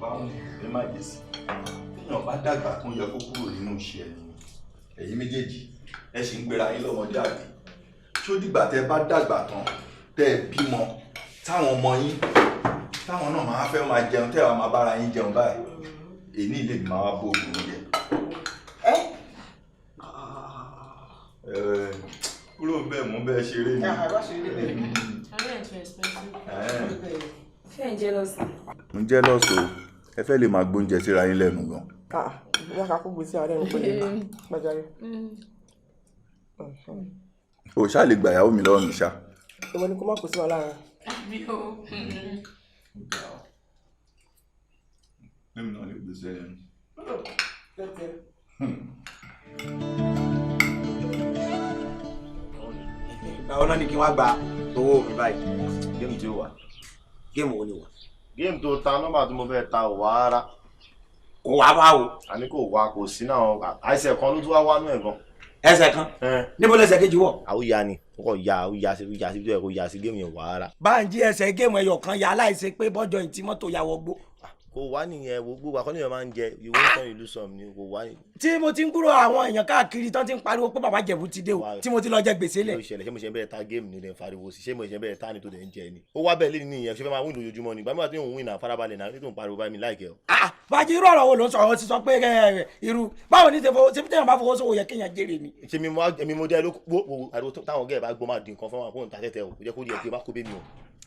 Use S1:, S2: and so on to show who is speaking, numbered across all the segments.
S1: Báwo ẹ má jẹ sí téèyàn bá dàgbà tó yẹ kó kúrò nínú iṣẹ́ ẹni ni. Ẹ̀yin méjèèjì, ẹ sì ń gbéra yín lọ́mọdé, àbí? Ṣó dìgbà tẹ́ bá dàgbà tán, tẹ́ ẹ bímọ, táwọn ọmọ yín táwọn náà máa fẹ́ máa jẹun, tẹ́ ẹ wá máa bára yín jẹun báyìí? Èyí ilé mi máa wá bó oògùn oúnjẹ.
S2: Ẹ
S1: Ẹ kúrò ń bẹ́ẹ̀, mú bẹ́ẹ̀ ṣeré ni.
S3: Àárẹ̀ ẹ̀ too expensive. Ṣé ẹ̀ ń jealous ni?
S1: Ń jealous o. Ẹ fẹ́ lè máa gbóúnjẹ síra yín lẹ́nu gan.
S2: Ah, ìyá ká kó gbèsè àárẹ̀ ní pẹ̀lú gbàjáre.
S1: O ṣáà lè gbà ìyàwó mi lọ́wọ́ mi ṣá.
S2: Ìwọ ni kó má kó sí wa lára.
S3: Àbí o.
S1: Mímu náà lè gbèsè lẹ́nu.
S2: Lẹ́tẹ̀ẹ́.
S4: Ìgbà wo náà ni kí wọ́n gba owó mi báyìí?
S5: Game tí ó wà.
S4: Game wo ni wà?
S5: Game tó ta, nọ́mbà tí mo fẹ́ ta ò wá rárá.
S4: Kò wá wá o.
S5: Àní kò wá, kò sí náà. Àìsàn kan ló tún wá wá nú ẹ̀ gan.
S4: Ẹsẹ̀ kan? Níbo lẹsẹ̀ kejì wọ̀?
S5: Àwọn ya ni ó kàn ya, ó ya sí, ó ya sí tó yẹ kó ya sí. Game yẹn wà rárá.
S4: Báńjí, ẹsẹ̀ game ẹyọ kan ya aláìsí pé bọ́jọ́ ìtí mọ́tò ya wọgbó.
S5: Kò wá nìyẹn. Wo gbogbo àkọ́ni yẹn máa ń jẹ ìwé ń tán ìlú sọ̀m ni kò wá.
S4: Tí mo ti ń kúrò, àwọn èèyàn káàkiri tán ti ń pariwo pé bàbá Jẹ̀bú ti dé o, tí mo ti lọ jẹ gbèsè lẹ̀.
S5: Ló ṣẹlẹ̀, ṣé mo ṣe ń bẹ̀rẹ̀ ta game ni lè ń fariwo sí? Ṣé mo ṣe ń bẹ̀rẹ̀ ta ni tó dẹ̀ ń jẹ ni? Ó wá bẹ́ẹ̀ lé ní ìyẹn. Ṣé fẹ́ máa win lójoojúmọ́ ni? Gbàmíwá tí òun win náà, farabalẹ̀ náà nítorí pariwo báyìí mi láìkẹ́ o.
S4: Ah, Bájí, irú ọ̀rọ̀ wo ló ń sọ̀rọ̀ sí? Sọ pé ẹ, irú báwo ní ṣe fowó ṣe? Téèyàn bá fowó sówó yẹ kéèyàn jèrè ni.
S5: Ṣé mi mo èmi mo dẹ́ ló wo ariwo táwọn gẹ̀ẹ́ bá gbọ́ máa di nǹkan fún wọn kó n ta tẹ́tẹ́ o. Kò jẹ́ kó rí ẹ pé má kó bẹ́ mi o.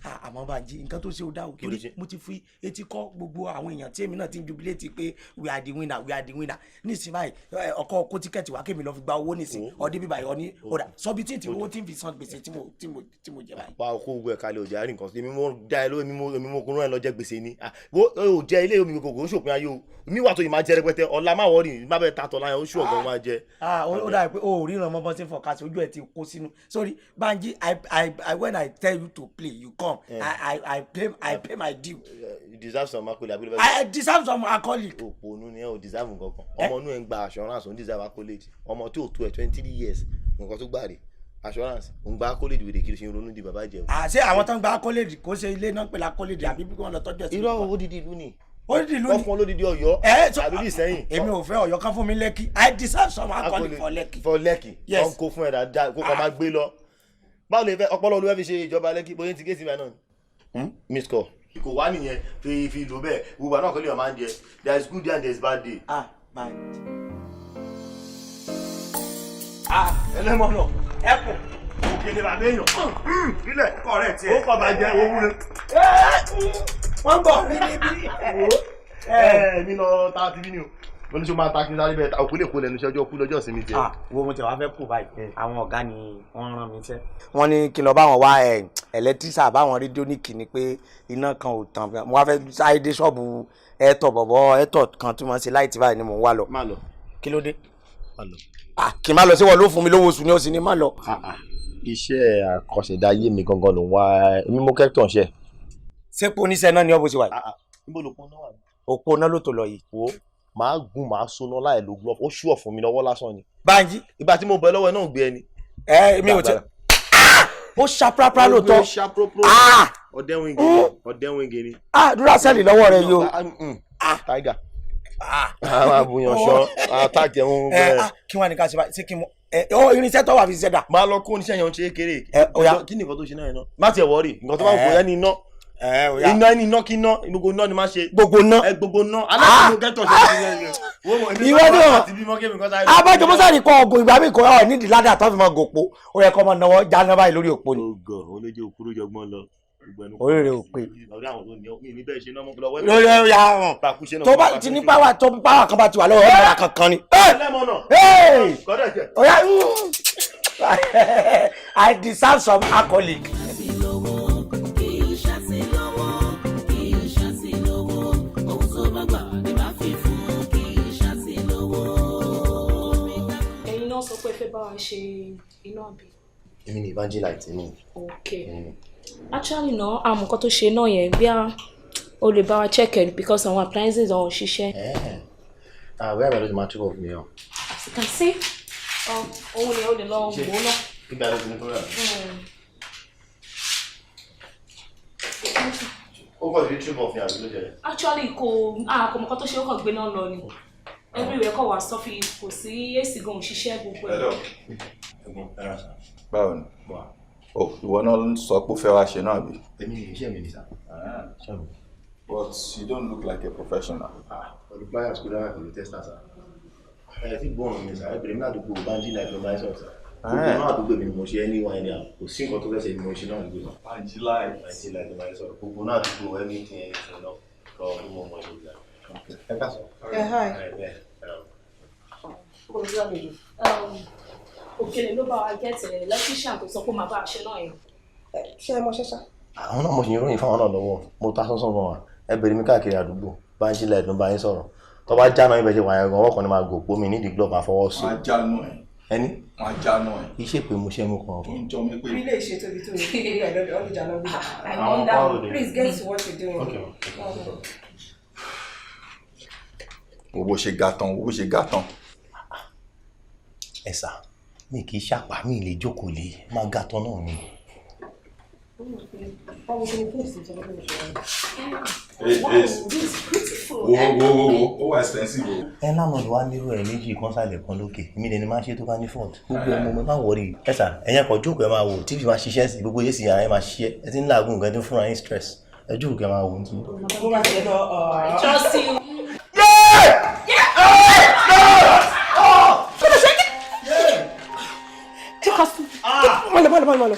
S4: Ah, àmọ́ Bánjí, nǹkan tó ṣe ó dá o.
S5: Kí ló
S4: Torí
S5: ṣe?
S4: mo ti fi etí kọ́ gbogbo àwọn èèyàn tí èmi náà ti ń jubilate pé we are the winner, we are the winner. Nísìnyí báyìí, ọkọ kó ticket wá kémi lọ fi gba owó nísìnyí. Ọdí bíbá yìí, ọní ọ̀dà sọ́bi tí owó tí ń fi san gbèsè tí mo jẹ báyìí.
S5: Wà á kó gbogbo ẹ̀ kalẹ̀, òjò àárín nǹkan. Èmi mo dá ẹ lówó, èmi mo kúrò ẹ lọ jẹ gbèsè ni. Ah, wo ò jẹ ilé omi kòkòrò ṣòpin ayé o. Mi wà tó yìí máa jẹ rẹpẹtẹ ọ̀la. Má worry, má bẹ́ẹ̀ ta tọ̀la yẹn, ó ṣù ọ̀gán máa jẹ.
S4: Ah, ó dàbí pé o ò ríran mọ́ bọ́n sí fọkàsí, ojú ẹ̀ ti kó sínú. Sorry Banji, I when I tell you to play, you come. I pay my due.
S5: You deserve some accolade, àbí ló fẹ́?
S4: I deserve some accolade.
S5: Òpònú ni ẹ, ò deserve nǹkan kan. Ọmọ inú ẹ ń gba assurance, ò ń deserve accolade. Ọmọ tí ò tó ẹ 23 years, nǹkan tó gbà rè assurance, ò ń gba accolade. Wèrè, kí ló ṣe ń ronú di bàbá jẹ o?
S4: Àṣé àwọn tó ń gba accolade, kò ṣe ilé náà pẹ̀lú accolade, àbí bí wọ́n lọ tọ́jú ẹ̀ sí?
S5: Irọ́, odidi ìlú ni.
S4: Odidi ìlú
S5: Wọ́n
S4: ni.
S5: fún ọ lódidi Ọ̀yọ́
S4: Ẹ sọ
S5: àbí bí Ìsẹ́yìn.
S4: Èmi ò fẹ́ Ọ̀yọ́, kan fún mi Lẹ́kì. I deserve some accolade for Lẹ́kì.
S5: For Lẹ́kì?
S4: Yes.
S5: Wọ́n kó fún ẹ dáadáa, kó kàn máa gbé lọ. Báwo lè fẹ́ ọpọlọ olúwẹ́ fi ṣe ìjọba Lẹ́kì bóyá ti géètì báyìí náà ni? Miss call kò wá nìyẹn, fi lò bẹ́ẹ̀. Gbogbo àná kọ́lé ọ̀ máa ń jẹ. There is good day and there is bad day.
S4: Ah, bye. Ah,
S5: ẹlẹ́mọ̀nà.
S4: Ẹkùn.
S5: Òkèlè bàbá èèyàn ilẹ̀
S4: Kọ̀rẹ́ tiẹ̀.
S5: Ó kọ̀ bàjẹ́ owó rẹ̀.
S4: Wọ́n ń bọ̀ rí níbí.
S5: Ẹ mi lọ ta tv ni o. Mo ní sọ máa ta kí n sáré bẹ́ẹ̀ ta òkú lè kó lẹ́nu iṣẹ́ ọjọ́ kú lọ́jọ́ ìsinmi tiẹ̀.
S4: Ah, wo, mo tẹ̀ wá fẹ́ kú báyìí. Àwọn ọ̀gá ni wọ́n rán mi iṣẹ́. Wọ́n ní kí n lọ bá wọn wá ẹ̀ electrician, báwọn rédíónìkì ni pé iná kan ò tàn. Mo wá fẹ́ sáré dé ṣọ́ọ̀bù ẹ̀tọ̀ bọ̀bọ̀ ẹ̀tọ̀ kan tí wọ́n ṣe light báyìí ni mò ń wá lọ.
S5: Má lọ.
S4: Kí ló dé?
S5: Má lọ.
S4: Ah, kí n má lọ sí? Wọn ló fún mi lówó oṣù ni, ó sì ní má lọ.
S5: Iṣẹ́ àkọsẹ̀dáyé mi gangan ló ń wá. Èmi mo kẹ́tọ̀ ṣe.
S4: Ṣé pé oníṣẹ́ náà ni ọ́ bó ṣe wà yìí?
S5: Níbo ló pọn náà wà?
S4: Òpó náà ló tó lọ yìí.
S5: Wo, màá gun, màá soná láì lo glove. Ó ṣùọ̀ fún mi lọ́wọ́ lásán ni.
S4: Bánjí.
S5: Ìgbà tí mo bẹ lọ́wọ́ ẹ náà gbé ẹni.
S4: Ẹ mi ò tẹ ó ṣaprápra lóòótọ́.
S5: Ó ṣaprópró.
S4: Ah!
S5: Ọ̀dẹ́wìngì ni, ọ̀dẹ́wìngì ni.
S4: Ah, Duracell lọ́wọ́ rẹ yìí o.
S5: Tiger. Àwọn àbùyànṣọ́ àtàkì ẹ̀hún
S4: Ẹ
S5: bẹ́ẹ̀.
S4: ah, kí wọ́n á ní ká ṣe báyìí? Ṣé kí n mọ ẹ ọ irinṣẹ́ tó wà fi ṣiṣẹ́ dà?
S5: Máa lọ kó oníṣẹ́ yẹn ń ṣe é kéré.
S4: Ẹ, ó yá.
S5: Kí ni nǹkan tó ṣe náà yẹn náà? Má tiẹ̀ worry, nǹkan tó bá wù kó yẹn ní iná.
S4: Ẹ ó yá.
S5: Iná ní iná kí iná, gbogbo iná ni máa ṣe.
S4: Gbogbo iná.
S5: Ẹ gbogbo iná. Aláàbò kẹ́tọ̀ ṣe é.
S4: Ìwọ ni wọn abájọ mọ́sárì kọ ọgùn ìgbà mi kọ ọ nídìí ládàá tó fi máa gòpó, ó yẹ kó máa náwó jáná báyìí lórí òpó ni.
S5: Ó gọ̀, ó lè jẹ́ òkúrú jọgbọ́n lọ.
S4: Orí rẹ̀ ò pé.
S5: Lórí àwọn tó ní ọ, mi ní bẹ́ẹ̀ ṣe náà mọ́ lọ́wọ́.
S4: Lórí ọ̀ya hàn tó bá ti ní power, tó power kan bá ti wà lọ́wọ́ ọ̀rọ̀ kankan ni.
S5: Ẹlẹ́mọ̀nà.
S4: Hey!
S5: Kọ́dọ̀ jẹ.
S4: Oya, I deserve some accolade.
S6: Kí o ṣàtìlọ́wọ́, kí o ṣàtìlọ́wọ́, ohun tó bá gbà ní bá fi fún, kí o ṣàtìlọ́wọ́.
S3: Ẹ̀yin náà sọ pé ẹ fẹ́ bá wa ṣe iná, àbí?
S5: Èmi ni evangelite, èmi ni.
S3: Okay, actually náà, àmọ́ nǹkan tó ṣe náà yẹn, bí a o lè bá wa check it because àwọn appliances ọ̀hún ṣiṣẹ́.
S5: Ah, where am I going to match up me?
S3: As you can see, òun ni o lè lọ wò ó náà.
S5: Ibẹ̀ ló ti ní problem. Ó kọ̀ sí trip off ní àbí ló jẹ.
S3: Actually kò mọ̀ kọ́ tó ṣe, ó kàn gbé náà lọ ni. Everywhere kọ̀ wá sọ́fì, kò sí AC gan òṣìṣẹ́ gbogbo ẹ̀.
S1: Hello.
S5: Ẹ̀gbọ́n, ẹ ra sà.
S1: Báwo ni?
S5: Wà.
S1: Oh, ìwọ náà ń sọ pé ó fẹ́ wá ṣe náà bí?
S5: Èmi ni, iṣẹ́ mi ni sà. Iṣẹ́ mi.
S1: But you don't look like a professional.
S5: Ah, pẹ̀lú pliers kó dára, pẹ̀lú tester sà. Ẹ ti gbọ́n mi sà, ẹ bèrè mi ládùúgbò Banji Life ló máa ń sọ̀rọ̀ sà. Gbogbo náà àdúgbò mi ni mo ṣe ẹni wá ẹni à, kò sí nǹkan tó fẹ́ ṣe ni mo ṣe náà àdúgbò sà.
S1: Banji Life.
S5: Banji Life ló máa ń sọ̀rọ̀. Gbogbo náà àdúgbò, anything anything náà kọ́ ní mo mọ̀ ṣe ìgbà. Ẹ ká sọ.
S2: Ẹ hi.
S5: Ẹ bẹ́ẹ̀.
S2: Kò sí àlejò.
S3: Òkèlè ló bá wa get electrician tó sọ pé ó máa bá a ṣe náà yẹn.
S2: Ṣé ẹ mọ ṣẹ́ṣá?
S5: Àwọn náà mo ṣì ń ròyìn fáwọn náà lọ́wọ́. Mo ta sọ́sọ́ fún wa. Ẹ bèrè mi káàkiri àdúgbò, Banji Life ló ń bá yín sọ̀rọ̀. Tó bá jáná ibẹ̀ ṣe wà yẹn gan, ọwọ́ kan ní máa gòpó mi nídìí glove, máa fọwọ́ sí.
S1: Wọ́n á jánu ẹ̀.
S5: Ẹni
S1: Wọ́n á jánu ẹ̀.
S5: iṣẹ́ pé mo ṣe mú kan.
S1: Tó ń jọ mí pé.
S2: Bí ilé ìṣe tóbi tó yìí, ilé ẹ̀ lọ́dọ̀ ìjà náà bí.
S3: I wonder.
S2: Please get to what you're doing.
S5: Okay.
S1: Wo bó ṣe ga tán, wo bó ṣe ga tán.
S5: Ẹ sà, mi kì í ṣàpá, mi lè jókòó lé máa ga tán náà ni.
S2: Báwo kí ni fíìsì ìjọba tó ń ṣe wáyé?
S1: Hey,
S3: Wow,
S1: Ace.
S3: this is beautiful.
S1: Wo wo wo wo, ó wà expensive o.
S5: Ẹ lánàá wá nírú ẹ méjì, kan sálẹ̀, kan lókè. Èmi lẹni máa ń ṣe tó bá ní fault. Gbogbo ẹ mo máa wọrí. Ẹ sà, ẹ̀yẹn kan jókòó, ẹ máa wò TV máa ṣiṣẹ́ sí gbogbo yéṣì yàrá, ẹ máa ṣiṣẹ́. Ẹ ti ń làágùn nǹkan, ẹ ti ń fúnra yín stress. Ẹ jókòó kẹ máa wò ó ti.
S2: Mo máa tẹ̀lé lọ.
S3: I trust you.
S2: Kí ló ṣe kí? Kí ká sùn? Má lọ, má lọ, má lọ, má lọ.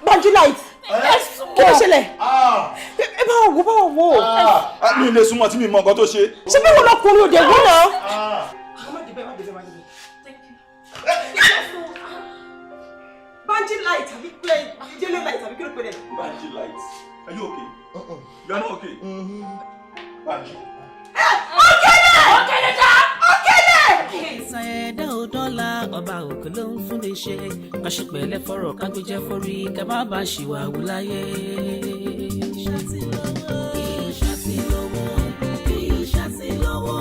S2: Banji Light. Kí ló ṣẹlẹ̀? Ẹ bá wa wò, bá wa wò.
S1: Ah, mi lè súnmọ́ tí mi mọ nǹkan tó ṣe.
S2: Ṣé bí wọn lọkùnrin òde wò náà?
S3: Thank you.
S2: Banji Light àbí pé Délé Light àbí kí ló pè é?
S1: Banji Light. Are you okay? You are not okay? Banji.
S3: Òkèlè dá.
S6: Ìsàn ẹ̀dá ò dọ́là, ọba òkè ló ń fún ní ṣe. Ká ṣe pẹ̀lẹ́ fọ̀rọ̀, ká gbéjẹ́ forí, ká má bàa ṣìwà wù láyé. Kì í ṣàtìlówó, kì í ṣàtìlówó,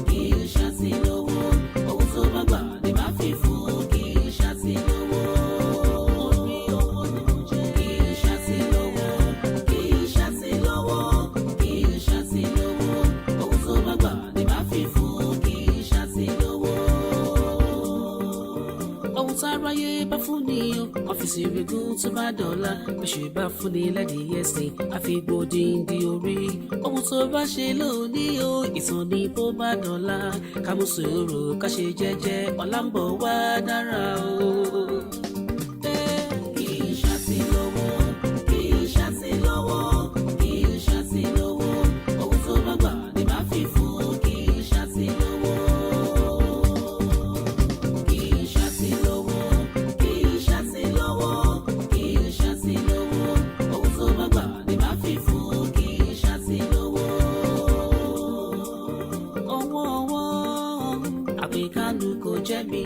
S6: kì í ṣàtìlówó. Ohun tó bá gbà ni màá fi fún, kì í ṣàtìlówó. Orí owó ni mo jẹ́. Kì í ṣàtìlówó, kì í ṣàtìlówó, kì í ṣàtìlówó. Ohun tó bá gbà ni màá fi fún, kì í ṣàtìlówó. Ohun tá a ráyé bá fún ni o, ọ́fíìsì rẹ̀gùn tó bá dọ̀la, bíṣù bá fún ni lẹ́dìí ẹ̀sìn, àfigbódìndín orí. Ohun tó bá ṣe lónìí o, ìtàn ni bó bá dọ̀la. Ká mú sùúrù, ká ṣe jẹ́jẹ́, ọ̀la ń bọ̀ wá dára o. Kì í ṣàtìlówó, kì í ṣàtìlówó, kì í ṣàtìlówó. Ohun tó bá gbà ni màá fi fún, kì í ṣàtìlówó. Kì í ṣàtìlówó, kì í ṣàtìlówó, kì í ṣàtìlówó. Ohun tó bá gbà ni màá fi fún, kì í ṣàtìlówó. Owó owó àpèkánu kò jẹ́ mi.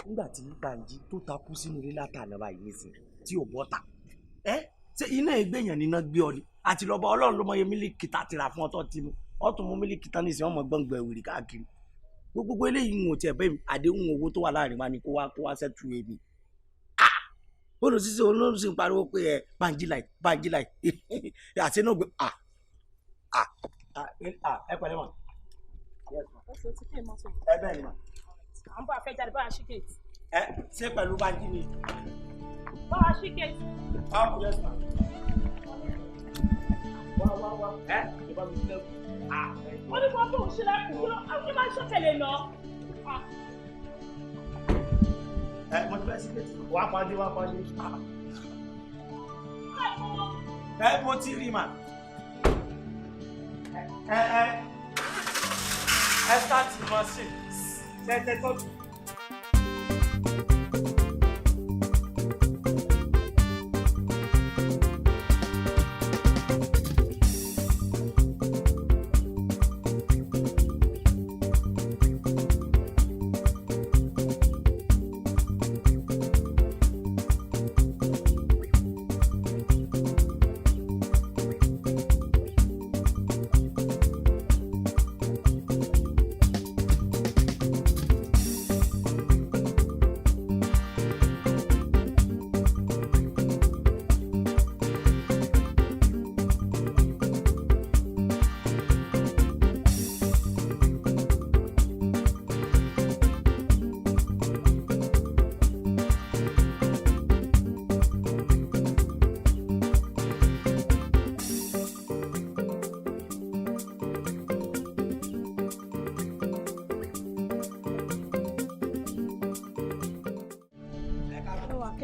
S4: Nígbà tí Bánjí tó takú sínú ilé látàná báyìí nísìn tí ò bọ́ta, ẹ ṣé iná ìgbéyàn níná gbé ọ ni àti lọ́ba Ọlọ́run ló mọye mílíkì tá a ti rà fún ọtọ́ ti mu ọtún mú mílíkì tán nísìn, ọmọ gbọ̀ngbọ̀n wìrì káàkiri. Gbogbo eléyìí ń wò tiẹ̀ bẹ́ẹ̀ mi. Àdéhùn owó tó wà láàrin wa ni kó wá sẹ́tù èmi. Olùsísè olóhùn sì ń pariwo pé ẹ Bánjí Light, Bánjí Light àti inú gbé. Ah ah ah, ẹ pẹ̀lẹ́ mọ̀. Ẹ bẹ́ẹ̀ ni mà.
S3: À ń bọ̀, àfẹ́ jáde, bá a ṣí gate.
S4: Ẹ ṣé pẹ̀lú Bánjí ni.
S3: Bá a ṣí gate.
S4: Ah, yes ma. Wá wá wá. Ẹ ìbá mi sílẹ̀. Ah, ẹ.
S3: Wọ́n ní kó tó ń ṣílẹ̀kùn, kí ló kí máa ń ṣọ́kẹ̀lẹ̀ náà.
S4: Ẹ mo ti fẹ́ sí gate. Wá pàdé, wá pàdé. Ẹ mo ti rí mà. Ẹ ẹ start machine. Ṣé ẹ tẹ tọ́jú?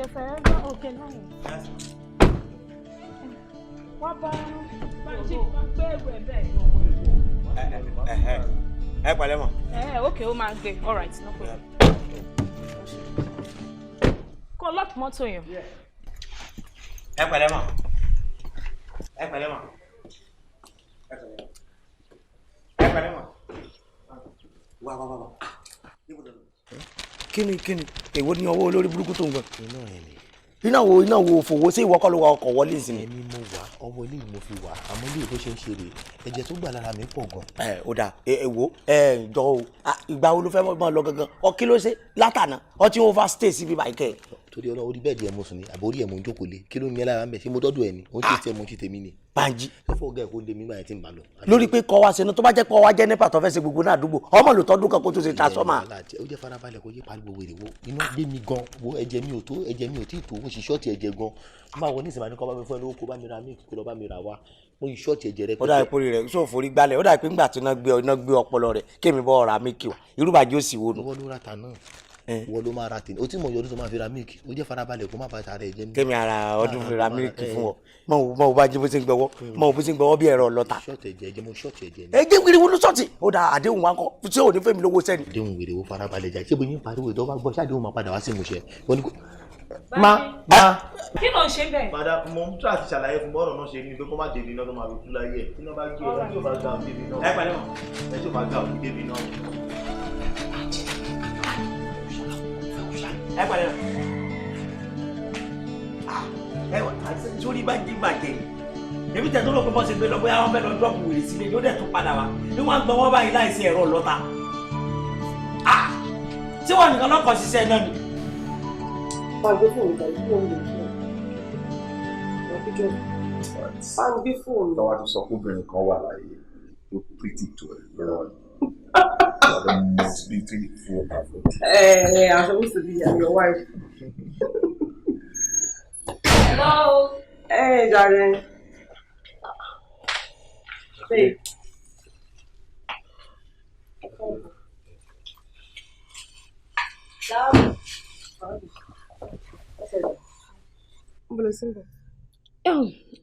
S3: Yes, I am okay now. Wá bá Bánjí gbé ẹrù ẹ̀ bẹ́ẹ̀.
S4: Ẹ pẹ̀lẹ́ mọ̀.
S3: Ẹ okay, ó máa gbé. All right, no problem. Kó lock mọ́tò yẹn.
S4: Ẹ pẹ̀lẹ́ mọ̀. Ẹ pẹ̀lẹ́ mọ̀. Ẹ pẹ̀lẹ́ mọ̀. Wá wá wá wá. Kíni kíni èwo ni ọwọ́ olórí burúkú tó ń gbọ́.
S5: Iná ẹ̀ ni.
S4: Iná wo iná wo fòwò sí ìwọ kọ́ ló wa ọkọ̀ wọlé ìsinmi.
S5: Èmi mo wà ọwọ́ ilé yìí mo fi wà àmọ́ ilé ìbò ṣe ń ṣe rèé ẹ̀jẹ̀ tó gbà lára mi pọ̀ gan.
S4: Ẹ ó dà ẹ wo ẹ jọ o ìgbà wo ló fẹ́ mọ́ lọ gangan ọ kí ló ṣe látànà ọ tí wọ́n fa stay síbi báyìí kẹ́.
S5: Torí Ọlọ́run orí bẹ́ẹ̀dì ẹ̀ mo sùn ni àbí orí ẹ̀ mo ń jókòó lé kí ló ní ẹ lára ń bẹ̀ ṣé mo dọ́dọ̀ ẹ̀ ni ó ń ṣe tiẹ̀ mo ń ṣe tèmi ni.
S4: Bánjí.
S5: Ó fọ́ ọ̀gá ẹ̀ kó lé mi nígbà yẹn tí n bá lọ.
S4: Lórí pé kọ́ wa ṣe náà tó bá jẹ́ pé ọwá jẹ́ nípa tó fẹ́ ṣe gbogbo náà àdúgbò ọmọ lò tọ́dún kan kó tó ṣe transformer.
S5: Ó jẹ́ farabalẹ̀ kó yé pariwo wèrè wo iná gbé mi gan wo ẹ̀jẹ̀ mi ò tó ẹ̀jẹ̀ mi ò tí ì tó mo sì ṣọ́ọ̀tì ẹ̀jẹ̀ gan máa wọ ní ìsìnkú àníkọ́ bá mi fún ẹ lówó kó bá mi ra mílìkì kó lọ bá mi rà wá mo yìí ṣọ́ọ̀tì ẹ̀jẹ̀ rẹ.
S4: Ó dà ipò rẹ̀ sóò forí gbálẹ̀ ó dà pé ńgbà tí iná gbé ọpọlọ rẹ̀ kémi bọ́ ọ̀rá mi kì wá irúbàjẹ́ ó sì wo nu.
S5: Ìwọ ló ra ta náà ìwọ ló máa ra tèmi o tí mo yọ ọdún tó máa fi ra mílìkì ó jẹ́ farabalẹ̀ kó má bàa tara ẹ̀ jẹ́ mi.
S4: Kémi ara ọdún fi ra mílìkì fún ọ mọ wo bá jí bó ṣe ń gbọ́wọ́ mọ wo bó ṣe ń gbọ́wọ́ bí ẹ̀rọ ọlọ́ta.
S5: Ṣọ́ọ̀tì ẹ̀jẹ̀ ẹ̀jẹ̀ mo ṣọ́ọ̀tì ẹ̀jẹ̀ ni.
S4: Ẹ jẹ́ wíri wúlú ṣọ́ọ̀tì ó dà àdéhùn wa kọ́ ṣé ò ní fẹ́mi lówó sẹ́ni.
S5: Àdéhùn wèrè wo farabalẹ̀ jà ṣé bó yín pariwo ìdánwò gbọ́ ṣáà àdéhùn máa padà wá sí ìmúṣẹ.
S4: Ma
S3: Kí ló ń ṣe bẹ́ẹ̀?
S5: Madam, mo ń tún àti ṣàlàyé fún bọ́ọ̀rọ̀ náà ṣe rí ni pé kó má débi iná tó máa fi kú láyé ẹ̀. Tí iná bá gbé ẹ tí ò bá gbà òun débi iná.
S4: Ẹ pẹ̀lẹ́ mọ̀.
S5: Ẹ tí ò bá gbà òun débi iná.
S4: Ẹ pẹ̀lẹ́ mọ̀. Ẹ wà sórí Bánjí bàjẹ́ ni. Èmi tẹ̀ tó lọ pé bọ́ ṣe gbé lọ bóyá wọ́n fẹ́ lọ dọ́ọ̀pù wèrè sílé ló dẹ̀ tún padà wá. Ní wọ́n á gbọ́ wọ́n báyìí láìsí ẹ̀rọ ọlọ́ta. Ṣé wọ́n nìkan lọ́kọ̀ ṣiṣẹ́ náà ni?
S2: Bá gbé fóònù tàbí fóònù lè fún ọ. Bá ń gbé fóònù.
S1: Tọ́wá tún sọ pé obìnrin kan wà láyé tó pretty tó ẹ̀ lọ́rọ̀ ni. You are the most beautiful person.
S2: I'm supposed to be your wife.
S3: Hello.
S2: Hey, darling. Babe.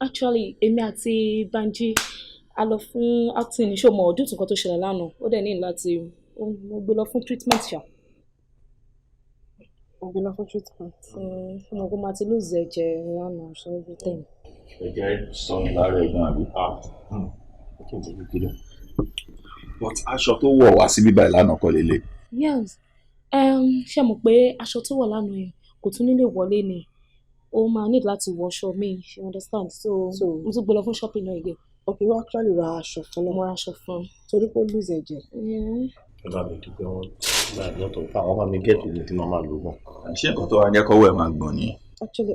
S3: Actually, èmi àti Bánjí a lọ fún acting ní ṣòmọ ọdún nǹkan tó ṣẹlẹ̀ lánàá ó dẹ̀ ní láti mo gbé lọ fún treatment ṣá.
S2: Mo gbé lọ fún treatment.
S3: Mo kò máa ti lose ẹ̀jẹ̀ lánàá so everything.
S1: Ẹ̀jẹ̀ sọnù lára ẹ̀gbọ́n àbí? But aṣọ tó wọ̀ wá síbí báyìí lánàá kọ́ lélẹ̀.
S3: Yes, ṣé mo pé aṣọ tó wọ̀ lánàá yẹn kò tún nílé wọlé ni ó máa need láti wọṣọ mi, you understand, so mo tún gbé lọ fún shopping náà again.
S2: Okay, wọ́n actually ra aṣọ fún náà.
S3: Mo ra aṣọ fún.
S2: Torí pé ó lose ẹ̀jẹ̀.
S5: Ẹ bá mi dúpẹ́ wọn gba lọ́tọ̀ fún àwọn bá mi gẹ́ẹ̀tì ogun tí màá máa lò gan.
S1: Ṣé nǹkan tó wá jẹ́ kọ́wọ́ ẹ̀ máa gbọ̀n ni?
S2: Actually,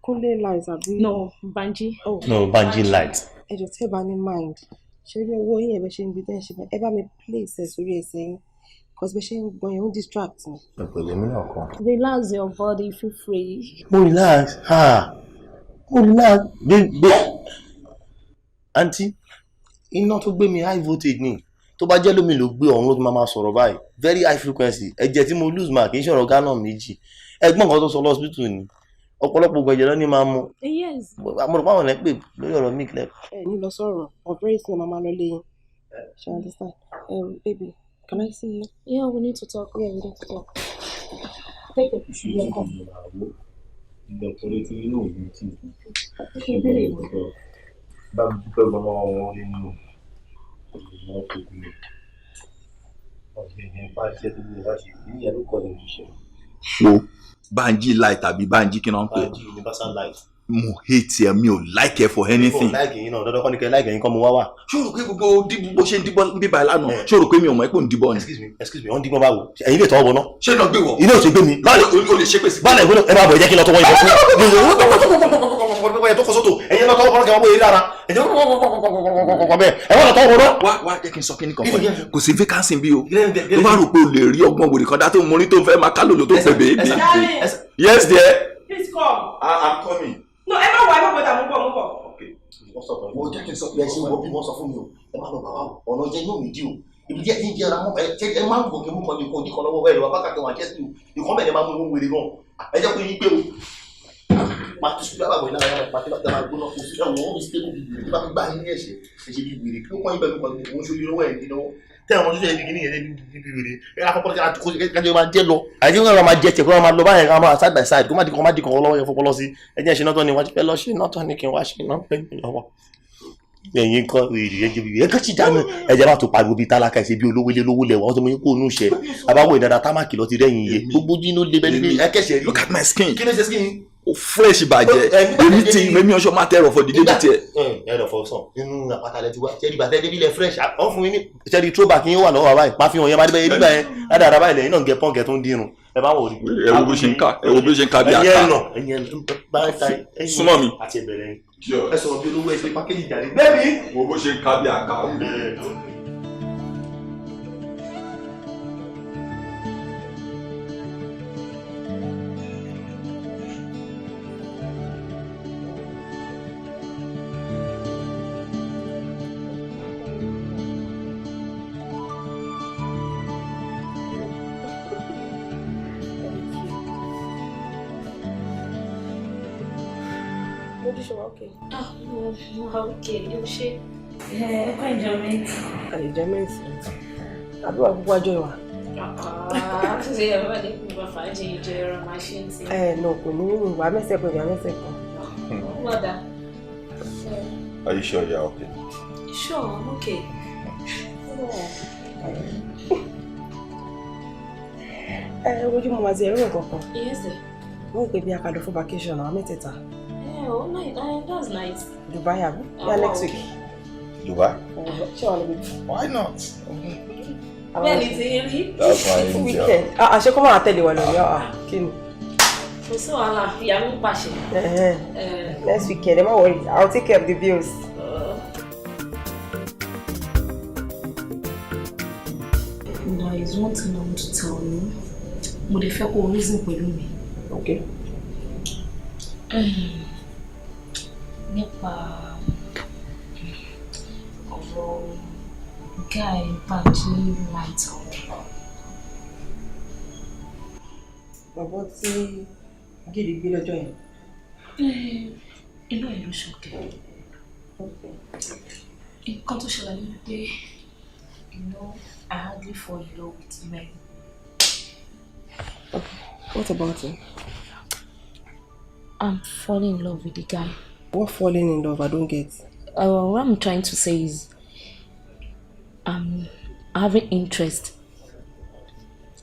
S2: Kúnlé light àbí.
S3: No, Bánjí.
S2: Oh.
S5: No, Bánjí light.
S2: Ẹ jọ̀ọ́ tẹ́ bá ní mind ṣe rí owó yín ẹ̀ bẹ́ ṣe ń gbé tẹ́ ń ṣe ẹ bá mi place ẹ̀ sórí ẹsẹ̀ yín. Because bẹ́ ṣe ń gbọ́n yẹn ó distract me.
S5: Ẹ pẹ̀lẹ́ mi náà kan.
S3: Relax your body, feel free.
S5: Mo relax, mo relax gbé gbé. Àǹtí, iná tó gbé mi high voltage ni tó bá jẹ́ lómi ló gbé ọ̀hún ló ti máa sọ̀rọ̀ báyìí very high frequency ẹ̀jẹ̀ tí mo lose ma kì í ṣọ̀rọ̀ gallon méjì ẹ̀gbọ́n kan tó sọ lọ́sibítù ni ọ̀pọ̀lọpọ̀ gbẹ̀jẹ̀ lọ ní máa mú.
S3: Yes.
S5: Mo rò pé àwọn ẹ̀ pè lórí ọ̀rọ̀ milk lẹ́kọ̀ọ́.
S2: Ẹ ní lọ sọ̀rọ̀ but very soon màmá lọ lé yín. She understand. Baby, can I see you?
S3: Yeah, we need to talk.
S2: Yeah, we need to talk.
S3: Take it. Yeah, come. Okay, baby.
S5: Bá mi dúpẹ́ gan-an wọn nínú ìwọ̀n tó gbé ọ̀sẹ̀ yẹn bá ṣiṣẹ́ tó gbé bá ṣe ìyẹn ló kọ́ ní òṣìṣẹ́.
S1: Wo Bánjí light tàbí Bánjí kí náà ń pè.
S5: Bánjí universal light.
S1: Mo hate ẹ, mi ò like ẹ for anything.
S5: Mi ò like yín náà, dandan kọ́ ni kẹ́ like yín kọ́ mo wá wà.
S1: Ṣé o rò pé gbogbo bó ṣe ń díbọ́ bíbá ẹ lánàá? Ṣé o rò pé mi ò mọ̀ pé ò ń díbọ́ ni?
S5: Excuse me, wọ́n ń díbọ́n báwo? Ẹ̀yin lè tọwọ́ bọ̀ náà.
S1: Ṣé iná gbé wọ̀?
S5: Iná ò ṣe gbé mi.
S1: Báwo o lè ṣe pèsè?
S5: Báwo ìgbóná ẹ máa bọ̀ ẹ jẹ́ kí n lọ tọwọ́ ìbọn fún mi. Tó kọ sótò, ẹ̀yin lọ tọwọ́ bọ̀ náà kẹ́ wọ́n bóyá lára. Ẹ̀yin bẹ́ẹ̀ ẹ wọ́n lọ tọwọ́ bọ̀ náà.
S1: Wá wá jẹ́ kí n sọ kí ni kan fún ẹ. Kò sí vacancy bí o. Tó bá rò pé o lè rí ọgbọ́n wèrè kan dá tó mọ orí tó fẹ́ máa kálòlò tó fẹ́ bèé. Yes dear.
S2: Please come.
S1: I'm coming.
S2: No, ẹ má wà, ẹ má bọ̀dà, mo bọ̀, mo bọ̀.
S5: Wọ́n jẹ́ kí n sọ bí ẹ ṣe wọ bí wọ́n sọ fún mi o. Ẹ má lọ bàbá o. Ọ̀nà jẹ́ inú mi dí o. Ibi tí ẹ ti ń jẹra mọ́ ẹ ẹ máa ń gòkè mú kan ní ìkan òdì kan lọ́wọ́ ẹ lọ́wọ́ bákàtà wọn àjẹsí ìkan bẹ̀rẹ̀ máa mú owó wèrè gan. Ẹ jẹ́ pé yín pé o. Máa ti sùn lábàbọ̀ ìlànà yàrá pàtẹ́ bàtà máa gbóná kó sí ẹ̀wọ̀n ó ní stable bíi wèrè tí bá fi gbá yín ní ẹ̀ṣẹ̀ ẹ̀ṣẹ̀ bíi wèrè kí ló kọ́ yín pẹ̀lú kan òun ṣojú lọ́wọ́ ẹ̀ ní lọ́wọ́. Tẹ́ àwọn ọmọdé ẹbí kìíní yẹn bí wèrè ẹ akọ́kọ́ kájọ máa jẹ́ lọ. Àti kí wọ́n máa jẹ tiẹ̀ kó máa lọ báyẹn ká máa side by side kó má di kan má di kan lọ́wọ́ yẹn fọpọlọ sí. Ẹ jẹ́ ṣe náà tán ni wọ́n ti fẹ́ lọ ṣe náà tán ni kí n wá ṣe náà pẹ́ mi lọ́wọ́. Ẹ̀yin kọ́ wèrè ẹ̀jẹ̀ bíi ẹ̀kọ́ sì dáná ẹ̀jẹ̀ bá tó pariwo bíi tálákà ẹ̀ṣẹ̀ bíi olówó ilé olówó lẹ̀wọ̀ wọ́n ti mú yín kó onú ìṣẹ́ àbáwọ̀ ìdàdà támákì lọ ti rẹ́yìn iye gbogbo jínú lé bẹ́ẹ̀ ní ẹ̀kẹ́sẹ̀ rí.
S1: Look at my skin.
S5: Kí ló ṣe skin?
S1: O fresh bàjẹ́ èmi ti èmi ọṣọ máa tẹ̀rọ̀ fọ dídé tiẹ̀.
S5: Ẹ lọ fọ sàn nínú àpáta lẹ ti wá ṣẹ́ni bàtẹ́ débi lẹ fresh ọ̀ fún mi ní ṣẹ́ni throwback yín wà lọ́wọ́ wa báyìí máa fi hàn yẹn máa débẹ̀ nígbà yẹn ládàá báyìí lẹ́yìn náà ń gẹ pọ́ǹkẹ́ tó ń dirun ẹ bá wọ̀ rí.
S1: Ẹ wo bó ṣe ń ká ẹ wo bó ṣe ń ká bí
S5: ẹ̀yin
S1: àká.
S5: ẹ̀ nà ẹ̀yin ẹ̀ bá ń ta ẹ̀yin
S1: Súnmọ́ mi.
S5: àti ẹ̀bẹ̀rẹ̀ yín ẹ sọ̀rọ̀ bí olówó ẹ ṣe pákéjì jáde. Bẹ́ẹ̀ni.
S1: Wo bó ṣe ń ká bí àká.
S2: Mojú ṣe wá okay.
S3: Ah, mo wà okay, yóò ṣe. Ẹ kọ́ enjoyment.
S2: Enjoyment. Àbí wà púpọ̀ àjọ ìwà.
S3: Ṣé ẹ bá dé kó bá fàájì ìjọ ẹran máa ṣe ń ti?
S2: Ẹ nà kò ní mímu ìwà mẹ́sẹ̀ kan ìwà mẹ́sẹ̀ kan.
S3: Wọ́dà.
S1: Are you sure you're okay?
S3: Sure, I'm okay.
S2: Ẹ wojú mo máa ti ẹ̀rọ nǹkan kan.
S3: Yes, sir.
S2: Wọ́n pè bí akadọ̀ fún vacation àwọn mẹ́tẹ̀ẹ̀ta.
S3: Yeah, oh, nice. That's nice.
S2: Dubai àbí? Yeah, next week.
S1: Dubai?
S2: Ṣé wàá lọ bí?
S1: Why not?
S3: Bẹ́ẹ̀ni ti rí.
S1: That's my angel.
S2: Weekend. Ah, ṣé kó máa tẹ̀lé wa lórí ọ̀ kí ni?
S3: Kò sí wàhálà, ìyá mi ń pàṣẹ.
S2: Next weekend, ẹ má worry, I'll take care of the bills.
S3: There is one thing I want to tell you. Mo dẹ̀ fẹ́ kó o reason pẹ̀lú mi.
S2: Okay.
S3: Nípa ọ̀rọ̀ guy Banji light up.
S2: Bàbá tí gìrì gbé lọ́jọ́ yẹn.
S3: Inú ẹ̀ ló ṣọ̀kẹ́. Nǹkan tó ṣẹlẹ̀ ni pé, you know, I hardly fall in love with men.
S2: Okay. What about him?
S3: I'm falling in love with the guy.
S2: What falling in love? I don't get.
S3: What I'm trying to say is, I'm having interest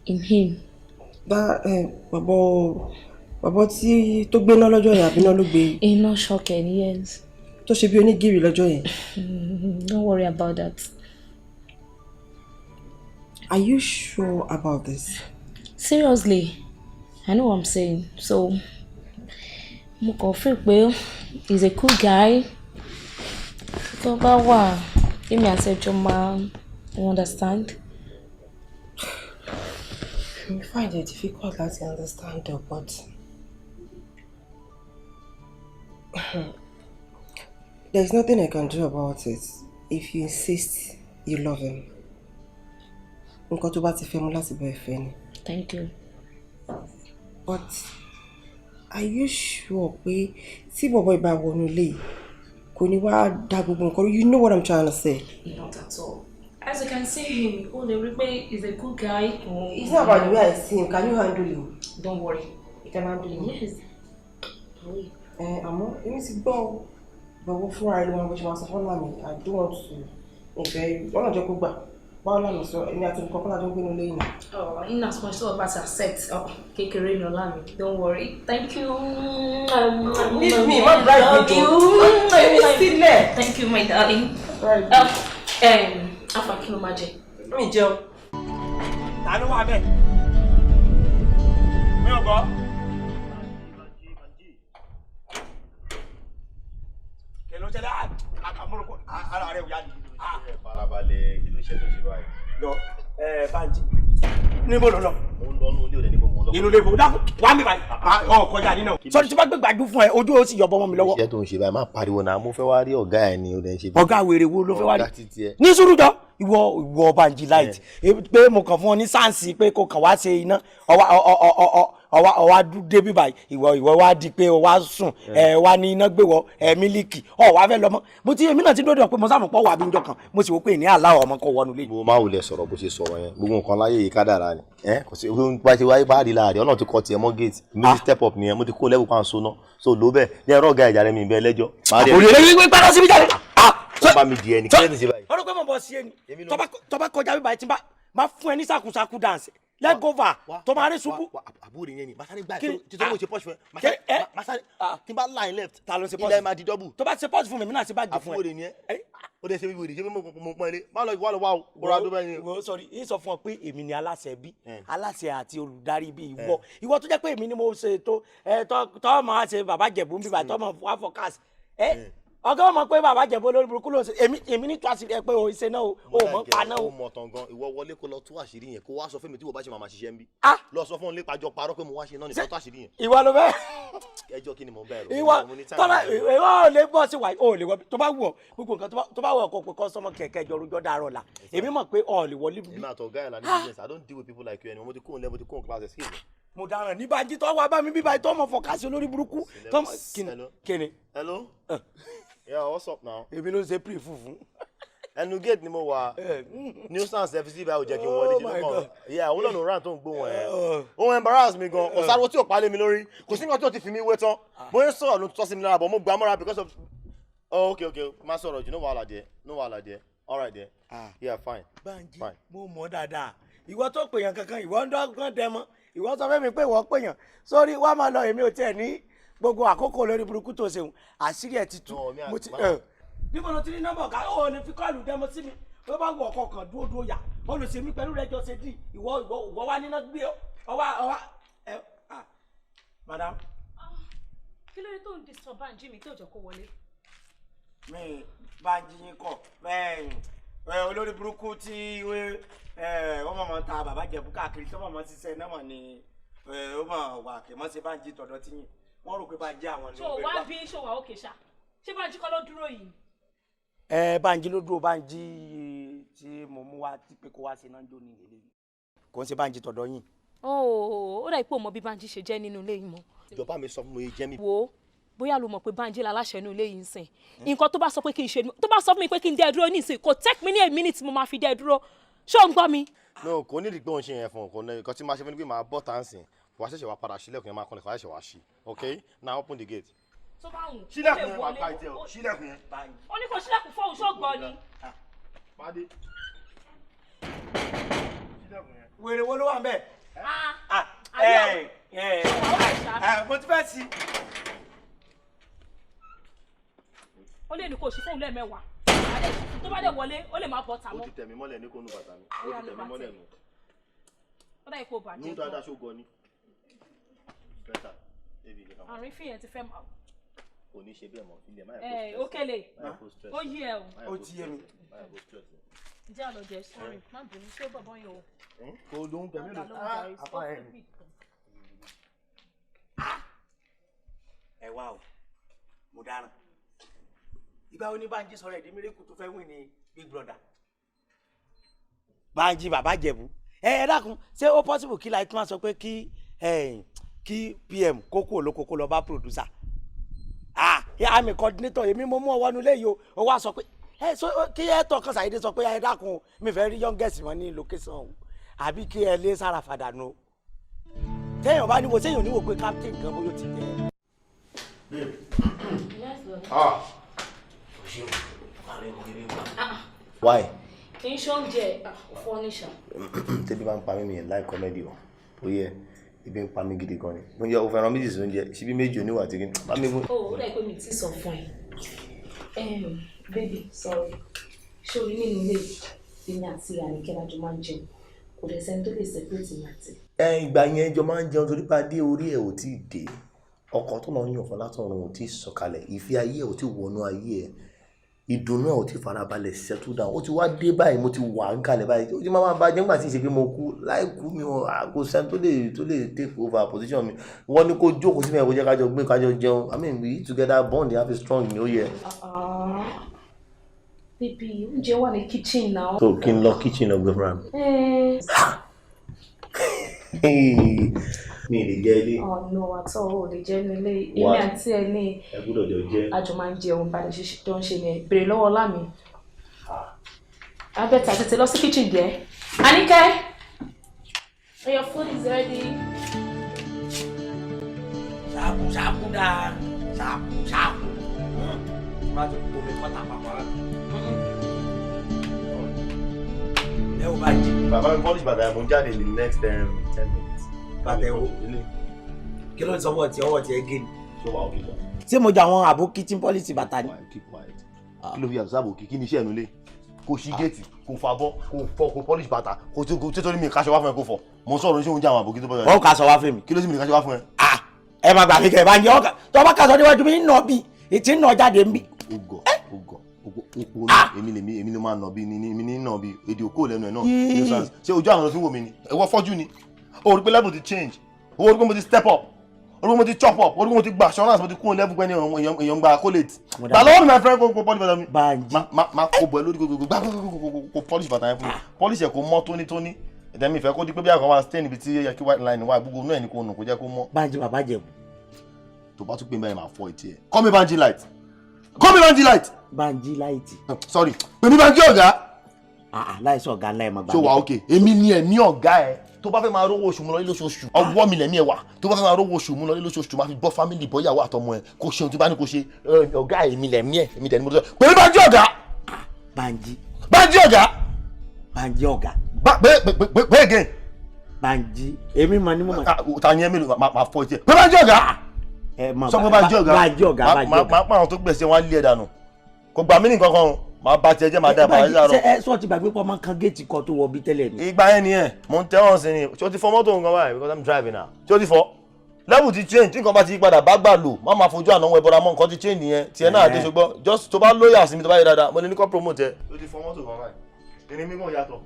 S3: in him.
S2: That bàbá tí tó gbé iná lọ́jọ́ yẹn àbí iná ló gbé.
S3: Iná ṣọ̀kẹ́ ni, yes.
S2: Tó ṣe bí onígìrì lọ́jọ́ yẹn.
S3: Don't worry about that.
S2: Are you sure about this?
S3: Seriously, I know what I'm saying. So, mo kàn feel pé he's a cool guy. Tó bá wà, èmi àti ẹjọ́ máa, you understand?
S2: I find it difficult láti understand though, but there's nothing I can do about it. If you insist you love him. Nǹkan tó bá ti fẹ́ mú láti bá ẹ fẹ́ ni.
S3: Thank you.
S2: But are you sure pé tí bọ̀bọ̀ ìbá wọnú ilé yìí kò ní wá dá gbogbo nǹkan? You know what I'm trying to say.
S3: Not at all. As you can see him, ó lè rí pé he's a good guy.
S2: It's not about the way I see him. Can you handle him?
S3: Don't worry.
S2: You can handle him.
S3: Yes.
S2: Àmọ́ èmi ti gbọ́ bọ̀wọ̀ fúnra ẹni wọn bó ṣe máa sọ fún Lámi. I don't want to. Ìfẹ́ ọ̀nà jẹ́ kó gbà. Báwo Lámi sọ èmi àti nǹkan kọ́lá jọ ń gbénu lẹ́yìn.
S3: Oh, in as much as about to accept. Oh, kékeré ni Ọlámi. Don't worry. Thank you.
S2: Leave me, má bribe me
S3: Love you.
S2: jọ. Èmi sílẹ̀.
S3: Thank you, my darling. Afa, kí ló máa jẹ?
S2: Mi jẹun.
S4: Ta ló wà bẹ́ẹ̀? Mi ò gbọ́. Kí ló ṣẹlẹ̀? Àmúròkọ ara rẹ̀ ò yá ni.
S5: Farabalẹ̀, kí ló ṣe tó ṣe báyìí?
S4: Lọ, Banji. Níbo ló lọ?
S5: Mo ń lọ inú ilé òde níbo mo ń lọ.
S4: Inú ilé ìfowópamọ́ dákun wá mi báyìí. Ọ kọjá nínú. Sọ́ni tí bá gbé gbàjú fún ẹ, ojú ó sì yọ̀bọ mọ́ mi lọ́wọ́.
S5: Iṣẹ́ tó ń ṣe báyìí, má pariwo náà, mo fẹ́ wá rí ọ̀gá ẹ̀ ni ó dẹ̀ ń ṣe.
S4: Ọ̀gá wèrè wo ló fẹ́ wá rí?
S5: Ọ̀gá títí ẹ.
S4: Ní sùúrù jọ, Ìwọ Banji Light, pé mo kàn fún ọ ní chance pé kò kàn wá ṣe iná, ọwá dé bíbá, ìwọ wá di pé o wá sùn, ẹ wá ní iná gbé wọ ẹ mílíkì, ọ wá fẹ́ lọ mọ́. Mo ti èmi náà ti dódò pé mo sáà mọ̀ pọ̀ wà bí njọ́ kan, mo sì wò pé ní aláwọ̀ ọmọ kò wọnú lé.
S5: Mo máa wulẹ̀ sọ̀rọ̀ bó ṣe sọ̀rọ̀ yẹn. Gbogbo nǹkan láyé yìí, kádàrá ni. Ẹ kò sí ohun bá ṣe wáyé bá rí láàrin. Ọlọ́run ti kọ tiẹ̀ mọ́ gate mi, ti step up nìyẹn. Mo ti kó level kan so náà so ló bẹ́ẹ̀ ní ẹ̀rọ ọ̀gá ìjà rẹ̀ mi bẹ́ẹ̀ lẹ́jọ́.
S4: Àbúrò rẹ̀ wípé gbádùn síbi jáde.
S5: Ó bá mi di ẹni kí lẹ́nu ṣe báyìí.
S4: Ọdún pé mo bọ̀ sí ẹni tọ́ba kọjá bíbá yìí, tí n bá máa fún ẹ ní sàkúsàkú dance leg over tó máa rí ṣubú.
S5: Àbúrò yẹn ni masani gbà tí tó ń ṣe pọ́ṣù fún ẹ, masani tí n bá line left.
S4: Ta ló ń ṣe pọ́ṣù?
S5: Ilẹ̀ máa di double.
S4: Tó bá ṣe pọ́ṣù fún mi, mi náà ṣe bá jù fún ẹ.
S5: Àbúrò yẹn ó dẹ̀ ṣe bí wèrè ṣe bí mo pọ́n ilé má lọ wá lọ wá o kóra tó bẹ́ẹ̀ yẹn.
S4: Wo, sorry, yín sọ fún ọ pé èmi ni aláṣẹ bí, aláṣẹ àti olùdarí bí. Ìwọ tó jẹ́ pé èmi ni mo ṣe tó ẹ tọ́ máa ṣe bàbá jẹ̀bú ń bíbà tọ́ máa wá fọ́kàsì ẹ, ọ̀gá ọmọ pé bàbá jẹ̀bú lórí burúkú ló ń ṣe. Èmi ní tó àṣírí ẹ pé o ṣe náà o ò mọ̀ pa náà o.
S5: Ó mọ̀ tán gan. Ìwọ wọlé kó lọ tú àṣírí yẹn, kó wá sọ fún mi tí wọ́n bá ṣe máa ṣiṣẹ́ ń bí. Lọ sọ fún un lépa jọ parọ́ pé mo wá ṣe náà nìkan, tó àṣírí yẹn.
S4: Ìwọ ló fẹ́.
S5: Ẹjọ́ kí ni mò ń bẹ̀rù?
S4: Ìwọ tọ́lá, ìwọ ò lè bọ́ sí wa, ò lè wọ. Tó bá wù ọ́, gbogbo nǹkan tó bá wù ọ́ kó pe customer kẹ̀kẹ́ jọ rojọ́ dàrọ̀ la. Èmi mọ̀ pé ò lè wọlé bí.
S5: Èmi àtọ̀gá ẹ̀ la ní business. I don't deal with people like you anymore. Mo ti kóhun level, mo ti kóhun class, excuse me.
S4: Mo dáràn ní Bánjí tó wá bá mi bíbá tó mọ̀ fọkásí olórí burúkú tó mọ̀ kíni kíni.
S5: Hello, yeah, what's up now?
S4: Èmi ló ń ṣe pray funfun.
S5: Ẹnu gate ni mo wà. Nuisance fc báyìí ò jẹ́ kí n wọlé. Ṣe ló kàn? Yeah, òun náà ló ràn tó ń gbóhùn ẹ̀. Òun embarrass mi gan. Kò sáré tí ò palẹ̀ mi lórí, kò sí nǹkan tí ò ti fi mí wé tán. Bóyá sọ̀rọ̀ ló tọ́ sí mi lára bọ̀, mo gbà mọ́ra because of, oh, okay, má sọ̀rọ̀ jù. No wahala there, no wahala there. All right there, yeah, fine.
S4: Bánjí.
S5: Fine.
S4: Mo mọ̀ dáadáa. Ìwọ tó pèèyàn kankan, ìwọ ń dọ́gbọ́n dẹmọ. Ìwọ sọ fún mi pé ìwọ pèèyàn sórí wàá máa lọ. Èmi ò tiẹ̀ ní gbogbo àkókò lórí burúkú tó ṣeun. Àṣírí ẹ̀ ti tú. Mo ti níbo ló ti ní nọ́mbà ọ̀gá? Ó lè fi call demo sí mi. Tó bá wù ọkọ kan dúró dúró yà ó lè ṣe mí pẹ̀lú rẹ jọ ṣe dì. Ìwọ wá níná gbé ọwá ọwá ẹ. Ah, madam.
S3: Kí ló dé tó ń disturb Bánjí mi tó jọ kó wọlé?
S4: Mi Bánjí yín kọ ẹ, olórí burúkú tí wọ́n mọ̀ mọ́ ta bàbá jẹ̀bú káàkiri tó mọ̀ mọ́ ṣiṣẹ́ náà mọ̀ ni ó mọ̀ wà kì í mọ̀ ṣe Bánjí tọ̀dọ̀ tí yín. Wọ́n rò pé Bánjí àwọn ni.
S3: Ṣé o wá bí ṣé o wà òkè ṣá? Ṣé Bánjí kọ́ ló dúró yìí?
S4: Ẹ Bánjí ló dúró. Bánjí tí mo mú wá tí pé kó wá ṣe náà jó ní ilé yìí, kò ń ṣe Bánjí tọ̀dọ̀ yín.
S3: Ó dà pé o mọ bí Bánjí ṣe jẹ́ nínú ilé yìí mọ́.
S5: Ìjọba mi sọ fún mi jẹ́ mi.
S3: Wo, bóyá ló mọ̀ pé Bánjí la láṣẹ inú ilé yìí ń sìn. Nǹkan tó bá sọ pé kí n ṣe, tó bá sọ fún mi pé kí n dẹ́ dúró nísìn, kò take me ní a minute, mo máa fi dẹ́ dúró. Ṣé o ń gbọ́ mi?
S5: No, kò ní ìdí pé òun ṣe yẹn fún un. Kò ní nǹkan tí máa ṣe fún mi pé màá bọ́ tá à ń sìn, wàá ṣẹ̀ṣẹ̀ wá padà sílẹ̀kùn yẹn, máa kọ́lẹ̀, wàá ṣẹ̀ṣẹ̀ wá ṣí. Okay, now open the gate.
S3: Tó bá wù.
S5: Sílẹ̀kùn yẹn, wàá gbá ìtẹ́ o, sílẹ̀kùn yẹn.
S3: Ó ní kò sílẹ̀kùn fóun, ṣó gbọ́ ni?
S5: Pàdé. Sílẹ̀kùn yẹn.
S4: Wèrè wo ló wà ń bẹ̀?
S3: Àbí
S4: ẹ mo ti fẹ́ sí.
S3: Ó lè ní kò sí fóun lẹ́ẹ̀mẹ́wàá. Tó bá dẹ̀ wọlé, ó lè má bọ́ tà
S5: Ó
S3: mọ́.
S5: ti tẹ̀ mí mọ́lẹ̀ ní kónú bàtà mi. Ó ti tẹ̀ mí mọ́lẹ̀ nù.
S3: Ó dà ipò bàjẹ́
S5: Nú dáadáa, ṣó gan ni. Better. Baby, you know.
S3: Àrífín yẹn ti fẹ́ máa.
S5: Kò ní ṣe bẹ́ẹ̀ mọ́. Ilẹ̀ máa
S3: Ẹ Okele, ó yí ẹ o.
S4: Ó ti yé mi.
S3: Ǹjẹ́ àlọ́ jẹ? Sorry, má bínú. Ṣé bọ̀bọ̀ yẹn o?
S5: Kò lóhun pẹ̀lú
S3: Má dá lóhùn jàre,
S4: Apá ẹ̀.
S3: stupid.
S4: Ẹ wá o, mo dáràn. Ìgbà wo ni Bánjí sọ̀rọ̀ ẹ̀dí miracle tó fẹ́ win ní Big Brother? Bánjí bàbá Jẹ̀bú, ẹ dákun, ṣé ó possible kí láì tí wọ́n sọ pé kí PM kó kú olóko kó lọ bá producer? Ah, àmì coordinator, èmi mo mú ọ wọnú léyìí o, ó wá sọ pé ẹ so kí ẹ tọ́ kan ṣàyédé sọ pé ẹ dákun o, mi fẹ́ rí youngest mọ́ ní location o, àbí kí ẹ lé sára fàdà nù o. Téèyàn bá níwò, téèyàn níwò pé captain gan bóyá ó ti jẹ.
S3: Yes, love.
S5: Ah. Why?
S3: Kì í ṣe oúnjẹ fọ́níṣà.
S5: Tẹ́bí bá ń pa mí, mi like comedy o. Ó yẹ ebi ń pa mí gidi gan ni. Oúnjẹ o fẹ́ràn méjì sí oúnjẹ, síbí méjì oníwà tí kì í bá mi mú.
S3: Ó dà pé mi ti sọ fún ẹ. Baby, sorry. Ṣé orí nínú ilé yìí, èmi àti Àníkẹ́ lájọ máa ń jẹun. Kò dẹ̀ sẹ́ni tó lè separate mi àti.
S5: Ẹ ìgbà yẹn jọ máa ń jẹun torí pé adé orí ẹ̀ ò tí ì dé. Ọkọ̀ tó lọ yàn fún látọ̀run ò tí ì sọ̀kalẹ̀, ìfẹ́ ayé ẹ̀ ò tí ì wọnú ayé ẹ̀, ìdùnnú ẹ̀ ò tí ì farabalẹ̀ settle down. Ó ti wá dé báyìí, mo ti wà ń kalẹ̀ báyìí. Ó ti máa bá jẹ́ nígbà tí ì ṣe pé mo kú láì kú mi, ò kò sẹ́ni tó lè take over position mi. Wọ́n ní kó jókòó síbẹ̀, kó jẹ́ kájọ gbé, kájọ jẹun. I mean, we eat together, bond have a strong ni ó yẹ.
S3: Baby, oúnjẹ wà ní kitchen now.
S5: So kí n lọ kitchen lọ gbé fúnra mi?
S3: Eh.
S5: Mi ì lè jẹ ilé.
S3: Oh no, at all, ò lè jẹ nílé. Èmi
S5: Why?
S3: àti ẹ ní
S5: Ẹ gbọ́dọ̀ jọ jẹ.
S3: àjọ máa ń jẹun bá a ṣe tó ń ṣe ni béèrè lọ́wọ́ ọlá mi. Abẹ́ta tètè lọ sí kitchen díẹ̀. Àníkẹ́, your food is ready.
S4: Ṣáàkù ṣáàkù dáa, ṣáàkù ṣáàkù. Má ti bomi kọ́tà papọ̀ rẹ̀. Ẹ ò bá jí.
S5: Bàbá mi polish bàtà, mo ń jáde in the next 10 minutes.
S4: Bàtà ẹ̀ wo? Kí ló ń sọ ọwọ́ tí ọwọ́ tí ẹ gé ni?
S5: Ṣé wàá òkè jọ?
S4: Ṣé mo jẹ àwọn àbó kitchen polish bàtà ni?
S5: Keep quiet. Kí ló fi yàtọ̀ sábò kí kí ni iṣẹ́ ẹnu lé? Kò ṣí géètì, kò fabọ́, kò fọ, kò polish bàtà, kò tó kò tó ní mi káṣọ wá fún ẹ kó fọ. Mo ń sọ̀rọ̀ ní ṣé oúnjẹ àwọn àbòkí tó bọ́.
S4: Wọ́n kà sọ wá fún mi.
S5: Kí ló sì mi ní káṣọ wá fún ẹ?
S4: Ẹ máa gbà mí kẹ́ ẹ bá ń jẹ ọkà tó bá kà sọ níwájú mi ń nà bí ètí ń nà jáde ń bí.
S5: Ó gọ̀, ó gọ̀, ó ponú. Èmi lèmi, èmi ló máa nà bí ní èmi ní nà bí èdè òkú lẹ́nu ẹ̀ náà. Nuisance. Ṣé ojú àwọn ọ̀nà fi ń wò mí ni? Ẹ̀wọ́ fọ́jú ni. O rí pé level ti change. O rí pé mo ti step up. O rí pé mo ti chop up. O rí pé mo ti gba assurance, mo ti kún level pé ní èèyàn ń gba accolade. Gbà lọ́wọ́ mi, my friend, kó polish bàtà mi. Má kó bọ̀ ẹ́ lórí gbogbo gbà kó polish bàtà yẹn fún mi. Polish ẹ̀ kó mọ́ tónítóní. Ẹ̀dẹ̀ mi ìfẹ́ kó di pé bí àkọ́ máa stain ibi tí ó yẹ kí white line wà, gbogbo inú ẹ̀ ní kó nù kó jẹ́ kó mọ́.
S4: Bánjí bàbá jẹ̀bù.
S5: Tó bá tún pè mí báyìí, máa fọ́ etí ẹ̀. Call me Banji Light. Call me Banji Light.
S4: Banji Light.
S5: Sorry, pè mí Banji ọ̀gá.
S4: Láìsí ọ̀gá ńlá ẹ̀ máa gbà
S5: Ṣé wà ókè? Èmi ni ẹ̀mí ọ̀gá ẹ̀. Tó bá fẹ́ máa rówó oṣù mú lọ lóṣooṣù, ọwọ́ mi lẹ̀mí ẹ̀ wà. Tó bá fẹ́ máa rówó oṣù mú lọ lóṣooṣù, máa fi bọ́ family, bọ́yàwó àtọmọ ẹ̀, kó ṣe ohun tí bá ní kó ṣe. Ọ̀gá èmi lẹ̀mí ẹ̀, èmi dẹ̀ ni mo sọ. Pè mí Banji ọ̀gá.
S4: Banji.
S5: Banji ọ̀gá.
S4: Banji ọ̀gá.
S5: Pé pé pé again.
S4: Banji èmi mà ní mo mà.
S5: Ta ni ẹ mélòó máa fọ etí ẹ? Pé Banji ọ̀gá.
S4: Ẹ mọ
S5: Sọ pé Banji ọ̀gá.
S4: Banji ọ̀gá, Banji ọ̀gá.
S5: Máa pa àwọn tó gbèsè wọn á lé ẹ dànù. Kò gbà mí ní nǹkan kan o. Máa bá tiẹ̀ jẹ́, máa dá ìbára
S4: Banji,
S5: láàárọ̀.
S4: ṣé ẹ sọ ti gbàgbé pọ̀ máa ń kan géètì kan tó wọ bí tẹ́lẹ̀ ni?
S5: Ìgbà yẹn nìyẹn, mò ń tẹ́wọ̀n sí ni. Ṣé o ti fọ mọ́tò nǹkan báyìí? Because I'm driving now. Ṣé o ti fọ? Level ti change. Tí nǹkan bá ti yí padà bá gbà lò, má máa fojú àná wọn ẹbọra mọ́. Nǹkan ti change nìyẹn. Tiẹ̀ náà dé, ṣùgbọ́n just tó bá lóyà sí mi, tó bá yẹ dáadáa, mo lè ní kó promote ẹ. Ṣé o ti fọ mọ́tò kan báyìí? Irin mímọ́ yàtọ̀.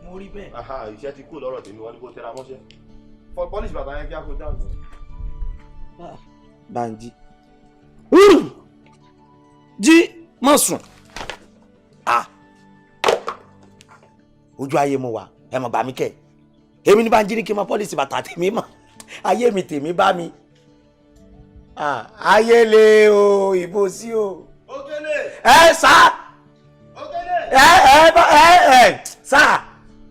S4: Mo rí bẹ́ẹ̀.
S5: Aha, iṣẹ́ ti kú lọ́rọ̀ tèmi, wọn ní kó tẹra mọ́ṣẹ́. Fọ polish bàtà yẹn kí á kó dáhùn.
S4: Banji. Jí má sùn. Ah. Ojú ayé mo wà, ẹ mọ̀ gbà mí kẹ́. Èmi ní Banji ní kí n máa polish bàtà tèmi mọ̀. Ayé mi tèmi bá mi. Ah, ayé le o, ìbò sí o.
S5: Okele.
S4: Ẹ sá.
S5: Okele.
S4: Ẹ ẹ ẹ ẹ sá.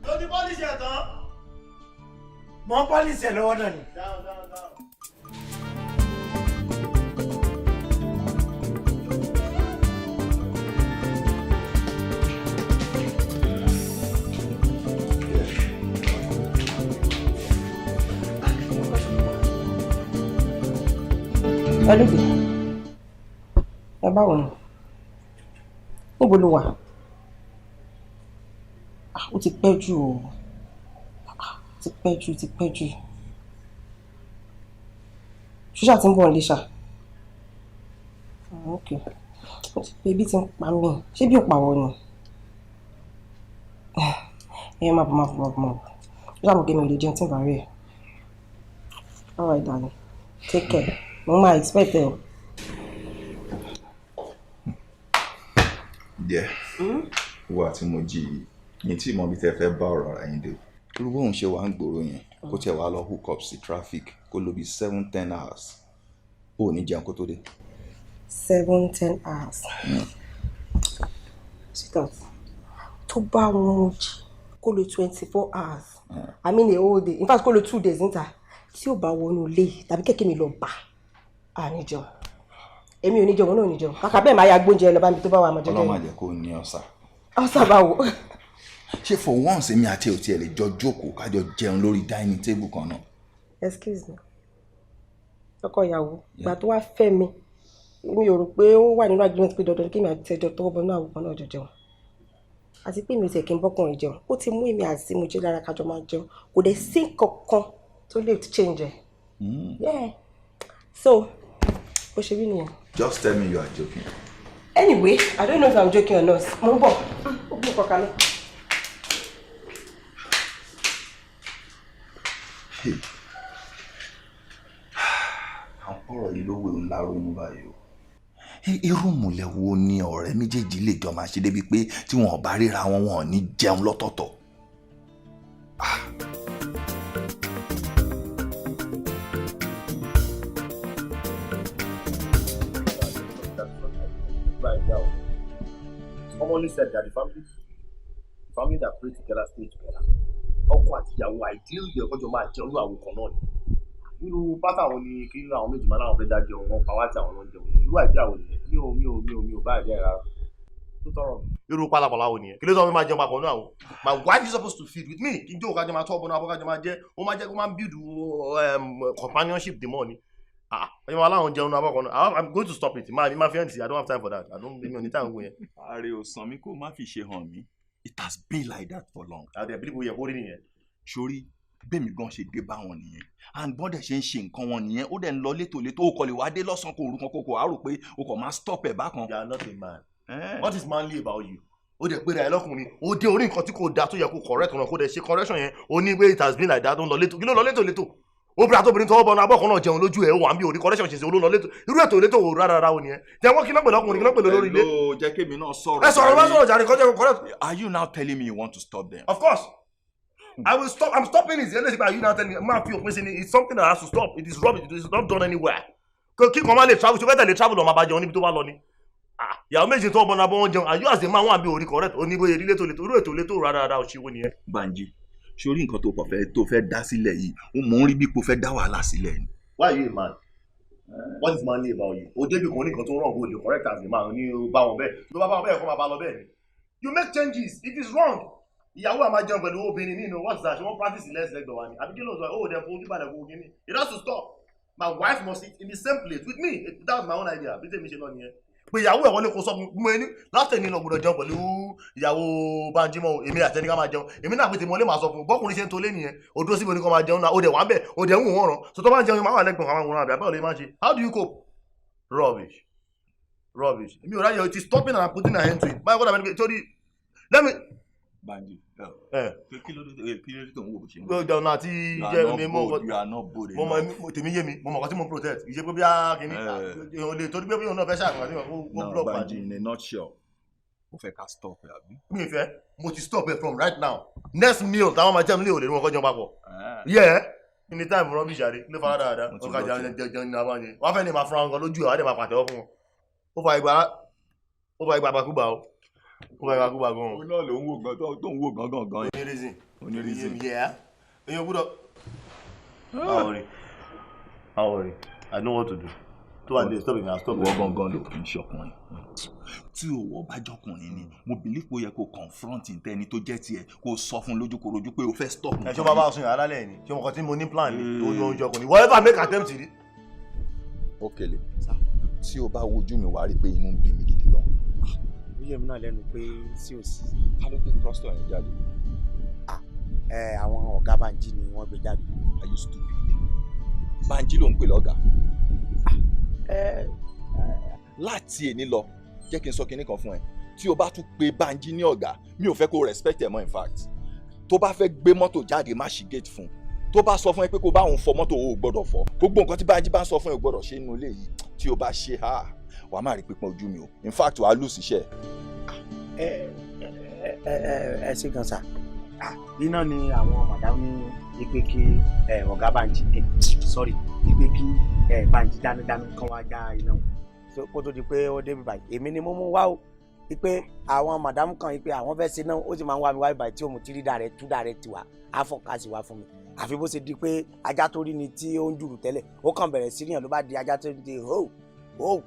S5: Tó ti polish ẹ̀ tán.
S4: Mo ń polish ẹ̀ lọ́wọ́ náà ni.
S5: Down, down, down.
S2: Olúgbé, ẹ báwo ni? Níbo ló wà? Ah, ó ti pẹ́ jù o. Ah, ó ti pẹ́ jù, ó ti pẹ́ jù. Ṣúṣà tí ń bọ̀ nílé ṣá. Ah, ok. Ó ti pé, ebi ti ń pa mí. Ṣé bí ò pàwọ́ ni? Ẹ má bọ̀, má bọ̀, má bọ̀, má bọ̀. Ṣé àmọ̀ kí mi ò lè jẹun tí ń bá rí ẹ? All right, darling. Take care. Mo máa expect ẹ o.
S1: Díẹ̀ wo àti mo jí yìí ní tí mo bí tẹ́ fẹ́ bá ọ̀rọ̀ ara yín dé. Irú bóun ṣe wà ń gbòòrò yẹn, kó tiẹ̀ wá lọ hook up sí traffic, kó lò bí 7-10 hours, ó ní jẹun kó tó dé.
S2: 7-10 hours. Sweetheart, tó bá wọn jí kó lo 24 hours, I mean a whole day, in fact kó lo 2 days níta, tí ò bá wọnú ilé tàbí kẹ̀kẹ́ mi lọ bá a ní jẹun, èmi ò ní jẹun, òun náà ò ní jẹun. Kàkà bẹ́ẹ̀, máa ya gbóúnjẹ lọ bá mi tó bá wà máa jẹjẹ.
S1: Ọlọ́run má jẹ́ kó ní ọ̀sà.
S2: Ọ̀sà báwo?
S1: Ṣé for once, èmi àti ẹ̀ ò tiẹ̀ lè jọ jókòó kájọ jẹun lórí dining table kan náà?
S2: Excuse me, ọkọ ìyàwó, ìgbà tó wá fẹ́ mi, mi ò rò pé ó wà nínú agreement pé dandan kí èmi àti ẹjọ́ tọwọ́ bọ náà àwòkọ́ náà jọ jẹun. Àti pé mi ò tiẹ̀ kí n bọ́kùnrin jẹun. Ó ti mú èmi àti mo jẹ́ lára kájọ máa jẹun, kò dẹ̀ sí kankan tó lè change ẹ̀. Yeah, so bó ṣe rí nìyẹn.
S1: Just tell me you are joking.
S2: Anyway, I don't know if I'm joking or not. Mo ń bọ̀, ó gbé kọ̀ọ̀kan náà.
S1: Hey. Àwọn ọ̀rọ̀ yìí ló wé ńlá ronú báyìí o. Irú ìmùlẹ̀ wo ni ọ̀rẹ́ méjèèjì lè jọ máa ṣe débi pé tí wọn ò bá ríra wọn, wọn ò ní jẹun lọ́tọ̀ọ̀tọ̀? Ah.
S5: It's commonly said that the family that pray together stay together. Ọkọ àti ìyàwó, ideal yẹ kọjọ máa jẹun ní àwọn kan náà ni. Irú pátá wo ni kí àwọn méjì máa láwọn fẹ́ dá jẹun, wọn pa wá tí àwọn náà jẹun? Irú idea wo nìyẹn? Mi ò bá idea rárá. Tó tọrọ mi. Irú pálapàla wo nìyẹn? Kí ló sọ fún mi máa jẹun papọ̀ náà o? My wife is supposed to feed with me. Kí n jókòó kájọ máa tọ́ ọ̀bọ̀n náà, abọ́ kájọ máa jẹ́. Ó máa jẹ́ kó máa build companionship the more ni. Ah, ọjọ́ máa láwọn jẹun náà abọ́ kan náà. I'm going to stop it. Máa fi hàn sí. I don't have time for that. I don't, mi ò ní time gbogbo yẹn.
S1: Ààrẹ ò sàn mí kó má fi ṣe hàn mí. It has been like that for long.
S5: Àti ẹ̀bí yẹ kó rí nìyẹn.
S1: Sórí bẹ́ẹ̀mi gan ṣe dé bá wọn nìyẹn, and bọ́n dẹ̀ ṣe ń ṣe nǹkan wọn nìyẹn. Ó dẹ̀ ń lọ létòlétò. Ó kọ̀ lè wá dé lọ́sàn-án kó orúkọ kókò á rò pé o kò máa stop ẹ̀ bákan.
S5: You are not a man. What is manly about you? Ó dẹ̀ pé ra ẹ lọ́kùnrin, ó dé orí nǹkan tí kò da tó yẹ kó correct ọ̀nà, kó dẹ̀ ṣe correction yẹn. Ó ní pé it has been like that, ó ń lọ létò. Kí ló lọ létò létò? Obìnrin àtobìnrin tọwọ́ bọnu abọ́ kan náà jẹun lójú ẹ̀, ó wà ń bí orí correction ṣe ṣe, ó ló lọ létò. Irú ètò létò wò rárá rárá o nìyẹn? Jẹ́ wọ́n kí náà pẹ̀lú ọkùnrin, kí náà pẹ̀lú olórí ilé.
S1: Hello, jẹ́ kémi náà sọ̀rọ̀.
S5: Ẹ sọ̀rọ̀, bá sọ̀rọ̀ jàre, kọjá correct.
S1: Are you now telling me you want to stop them?
S5: Of course I will stop. I'm stopping it. Are you now telling me? Máa fi òpin sí ni. It's something that has to stop. It is rubbish. It is not done anywhere. Kí kan máa lè travel, ṣe fẹ́ tẹ̀lé travel lọ máa bá jẹun níbi tó bá lọ ni? Ah, ìyàwó méjì tó ọmọ náà bọ́ wọn jẹun, and you as a man wà bí orí correct, oníbóye ilé tó lè tó irú ètò létò rárá rárá òṣìwò nìyẹn.
S1: Banji, sórí nǹkan tó kàn fẹ́ tó fẹ́ dá sílẹ̀ yìí, ó mọ̀ ń rí bí kò fẹ́ dá wàhálà sílẹ̀ ni.
S5: Why are you a man? What is manly about you? O débi kan ní nǹkan tó wrong, o lè correct as a man, ní o bá wọn bẹ́ẹ̀. Tó bá bá wọn bẹ́ẹ̀, kó máa bá lọ bẹ́ẹ̀ ni. You make changes if it's wrong. Ìyàwó àmà jẹun pẹ̀lú obìnrin nínú, what's that? Ṣé wọ́n practice lẹ́sẹ̀ lẹ́gbẹ̀ẹ́ wa ni? Àbí kí ló sọ? Ó dẹ̀ fojú balẹ̀ fún kíní. It has to stop. My wife must eat in the same plate with me. That's my own idea. Bí tèmi ṣe lọ nìyẹn. Pé ìyàwó ẹ̀ wọlé kó sọ fún mi ní láti ẹni lọ gbọ́dọ̀ jẹun pẹ̀lú ìyàwó Banji mọ́ o. Èmi àti ẹni ká máa jẹun. Èmi náà pé tèmi wọlé, máa sọ fún un. Bọ́kùnrin ṣe ń tolé nìyẹn. Odó síbi oníkan máa jẹun náà. Ó dẹ̀ wá ń bẹ̀. Ó dẹ̀ ń wò wọ́n rán. So tó bá ń jẹun, máa wà lẹ́gbọ̀n àwọn àwòrán àbí àbáwọ̀ lè máa ṣe. How do you cope? Rubbish. Rubbish. Èmi ò ráyè. It is stopping and I'm putting an end to it. Báyọ̀ kọ́dà mi torí let me.
S1: Banji,
S5: Ẹ
S1: kí ló dé, kí ló dé tó ń wò bó ṣe ń wò?
S5: Gbọ́dọ̀ àti
S1: You are
S5: jẹ́
S1: not
S5: mi mọ́
S1: bold, you are not bold
S5: mo mọ
S1: enough.
S5: Tèmi yé mi, mo mọ̀ nǹkan tí mo protect. Kì í ṣe pé bí a kìíní o lè torí pé bí òun náà fẹ́ ṣàkóso àti kó
S1: Now,
S5: block.
S1: Banji, in a nutshell, ó fẹ́ ká stop ẹ̀, àbí?
S5: Mi fẹ́, mo ti stop ẹ from right now. Next meal táwọn máa jẹun lé, òde ní wọn kọ́ jẹun papọ̀. Yẹ ní time rubbish àdé ló fara dáadáa.
S1: Mo ti
S5: Ó ká
S1: gbọ́
S5: jẹun
S1: tiẹ̀.
S5: jẹun jẹun ní abáyé wọ́n fẹ́ ní máa fúnra wọn gan lójú ẹ̀, wọ́n á dẹ̀ máa pàtẹ́wọ́ fún wọn. Ó fa ìgbà àgbàkúgbà o, ó fa ìgbà àgbàkúgbà gan o.
S1: Òun náà ló ń wò gan tó ń wò gangan gan.
S5: Oní reason.
S1: Oní reason.
S5: Yeah, èèyàn gbọ́dọ̀. Má worry, má worry, I know what to do. Tó wà ní stop it na, stop it.
S1: Ìwọ gangan ló kì í ṣọkùnrin. Tí òwò bá jọkùnrin ni, mo believe pé ó yẹ kó confront ntẹni tó jẹ́ tiẹ̀, kó sọ fún lójúkorojú pé o fẹ́ stop.
S5: Ẹ ṣé o bá bá sùn yàrá lálẹ́ ni? Ṣé mo kàn tí mo ní plan ni? Ó ló ń jọkùnrin whatever, make attempt rí.
S1: Okele, tí o bá wojú mi, wàá rí i pé inú ń bí mi gidi gan.
S4: Ó yẹ mí náà lẹ́nu pé sí ò sí.
S1: Ta ló gbé cluster yẹn jáde?
S4: Ẹ àwọn ọ̀gá Banji ni wọ́n gbé jáde.
S1: Are you stupid? Banji ló ń pè lọ́gàá.
S4: Ẹ
S1: Láti èní lọ, jẹ́ kí n sọ kinní kan fún ẹ. Tí o bá tún pe Banji ní ọ̀gá, mi ò fẹ́ kó o respect ẹ̀ mọ́. In fact, tó bá fẹ́ gbé mọ́tò jáde, má ṣí gate fún un. Tó bá sọ fún ẹ pé kó bá òun fọ mọ́tò, o ò gbọ́dọ̀ fọ. Gbogbo nǹkan tí Banji bá ń sọ fún ẹ, o gbọ́dọ̀ ṣe nínú ilé yìí. Tí o bá ṣe, ha, wàá má rí pípọ́n ojú mi o. In fact, wàá lose iṣẹ́.
S4: Ẹ ẹ ẹ ẹ ṣe gan sa. Iná ni àwọn madam ní ipe kí ẹ ọ̀gá Banji, ẹ sorry, ipe kí ẹ Banji dánadáná kan wá já iná o. So, kó tó di pé ó débi báyìí, èmi ni mo mú wá o, ipe àwọn madam kan, ipe àwọn fẹ́ ṣe náà, ó sì máa ń wá mi wá báyìí tí òun tírí dà rẹ tú dà rẹ tiwa á fọ́kàsì wá fún mi. Àfi bó ṣe di pé ajá tó rí ni tí ó ń jùrù tẹ́lẹ̀, ó kàn bẹ̀rẹ̀ sí ríyàn, ló bá di ajá tó ń di hó hó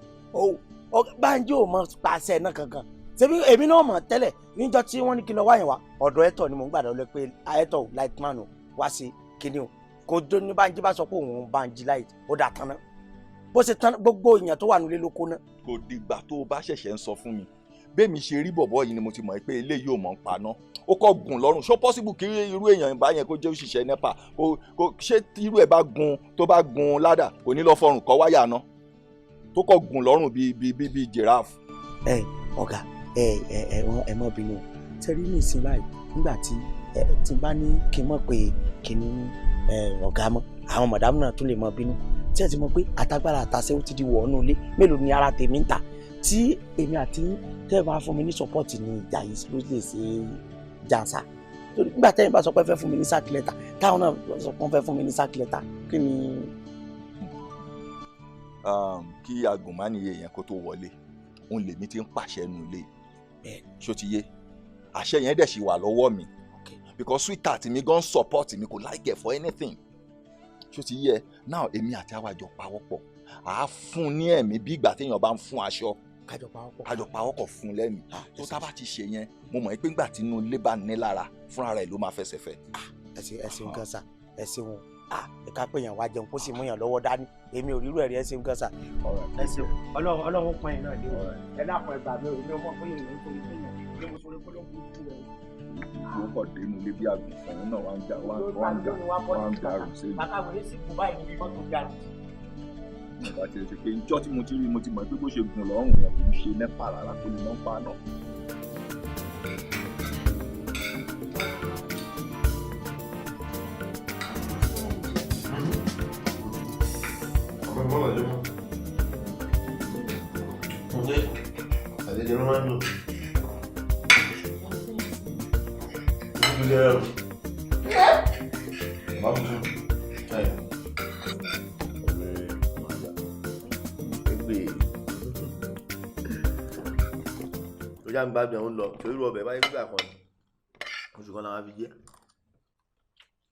S4: hó. Banji ò mọ pàṣẹ náà kankan. Ṣebí èmi náà mọ̀ tẹ́lẹ̀ níjọ́ tí wọ́n ní kí n lọ wáyàn wá ọ̀dọ̀ ẹ̀tọ́ ni mò ń gbàdọ̀ lọ pé ẹ̀tọ́ ò lightman ò wá sí kíní o. Kò tó ní Banji bá sọ pé òun Banji light, ó dà tán ná. Bó ṣe tán, gbogbo èèyàn tó wà nílé ló kó ná.
S1: Kò dìgbà tó o bá ṣẹ̀ṣẹ̀ ń sọ fún mi. Bẹ́ẹ̀mi ṣe rí bọ̀bọ̀ yìí ni mo ti mọ̀ pé eléyìí ò mọ̀ ń paná. Ó kọ́ gùn lọ́rùn. Ṣó possible kí irú èèyàn bá yẹn kó jẹ́ òṣìṣẹ́ NEPA? Kó ṣé irú ẹ̀ bá gun, tó bá gun ládà, kò ní lọ fọrùn kọ́ wáyà ná, tó kọ́ gùn lọ́rùn bíi giraffe.
S4: Ẹ ọ̀gá, ẹ ẹ ẹ ẹ mọ bínú tẹrí ní ìsìn báyìí. Nígbà tí ẹ tí n bá ní kí n mọ̀ pé kí ní ẹ ọ̀gá mọ́, àwọn mọ̀dámù náà tún lè mọ bínú. Tí ẹ ti mọ̀ pé àtagbára àtàṣe ó ti di wọ̀ọ́nù ilé, mélòó ni ara tèmi ń ta? Tí èmi àti tẹ́ ẹ bá fún mi ní support ní ìjà yìí ló lè ṣe jàǹsà, torí nígbà tẹ́yìn bá sọ pé fẹ́ fún mi ní sack letter, táwọn náà sọ pé wọ́n fẹ́ fún mi ní sack letter, kí ni?
S1: Kí agùnmánìyẹ yẹn kó tó wọlé, òun lèmi ti ń pàṣẹ nu ilé, ṣó ti yé? Àṣẹ yẹn dẹ̀ ṣì wà lọ́wọ́ mi because sweetheart mi gan support mi, kò like it for anything. Ṣó ti yé? Now, èmi àti àwa jọ pawọ́pọ̀, à á fún ní ẹ̀mí bí ìgbà téèyàn bá ń fún aṣọ.
S4: Kájọ pawọ́pọ̀.
S1: Kájọ pawọ́pọ̀ fún lẹ́mìí. Tó tá bá ti ṣe yẹn, mo mọ̀ pé ńgbà tí inú ilé bá ní lára, fúnra rẹ̀ ló máa fẹsẹ̀ fẹ́.
S4: Ẹ ṣe, ẹ ṣeun gan sa, ẹ ṣeun. Ẹ ká pé yàn wá jẹun kó sì mú yàn lọ́wọ́ dání, èmi ò rírú ẹ̀rí. Ẹ ṣeun gan sa. Ẹ ṣeun, Ọlọ́run, Ọlọ́run pọ́n yín náà lé o. Ẹ dákun, ẹ gbà mí o. Èmi ò mọ̀ pé èèyàn ń torí pé yàn ní mo sọ̀rọ̀ pé ló ń kú ẹ.
S1: Ó kọ̀ dénú ilé bí àgùnfọ̀n náà, wá ń jà, wá ń jà, wá ń jà rò sí mi.
S4: Bàtà wòye sì kú báyìí níbi mọ́tò ga.
S1: Ìgbà tí ẹ ṣe pé njọ́ tí mo ti rí, mo ti mọ̀ pé bó ṣe gùn lọ́rùn yẹn kò ń ṣe NEPA rárá, kó lè mọ́ pa náà.
S5: Ọmọ ìmọ̀lá jẹ́ mọ́. Ǹjẹ́ àlejò ló máa ń lò? Ojú jẹ́ ẹ̀rọ. Má bù sùn. Ẹ̀ ọ̀rẹ́
S7: Gbé tó já ń gbádùn ẹ̀ ń lọ torí irú ọbẹ̀ báyìí gbígbà kan ni oṣù kan làwọn fi jẹ́.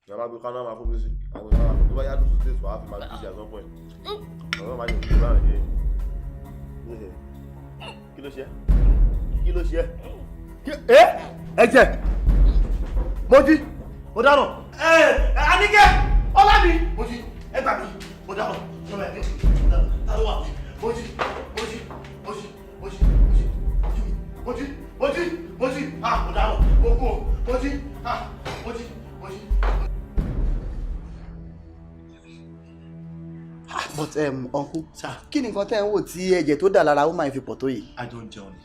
S7: Ìjọba gbé kaná máa fún mi sí àwọn ìjọba máa fún tó bá yá lóṣù tẹ̀sán wàá fi máa gbé sí at some point. Ọ̀rọ̀ máa yẹ kí ló bá rìn dé. Kí ló ṣe? Kí ló ṣe? Ẹ ẹ̀jẹ̀, mo jí, mo dáràn. Ẹ Àníkẹ́ Ọlámi, mo jí, ẹ gbà mí, mo dáràn. Mo dáràn, ta ló wà? Mo jí, mo jí, mo jí, mo jí, mo jí, mo jí, mo jí, ah, mo dáràn, mo kú o, mo jí, ah, mo jí, mo jí.
S8: But uncle, kí ni nǹkan tẹ́ ń wò tí ẹ̀jẹ̀ tó dà lára ó máa fi pọ̀ tó yìí?
S5: A jọ ń jẹun ni,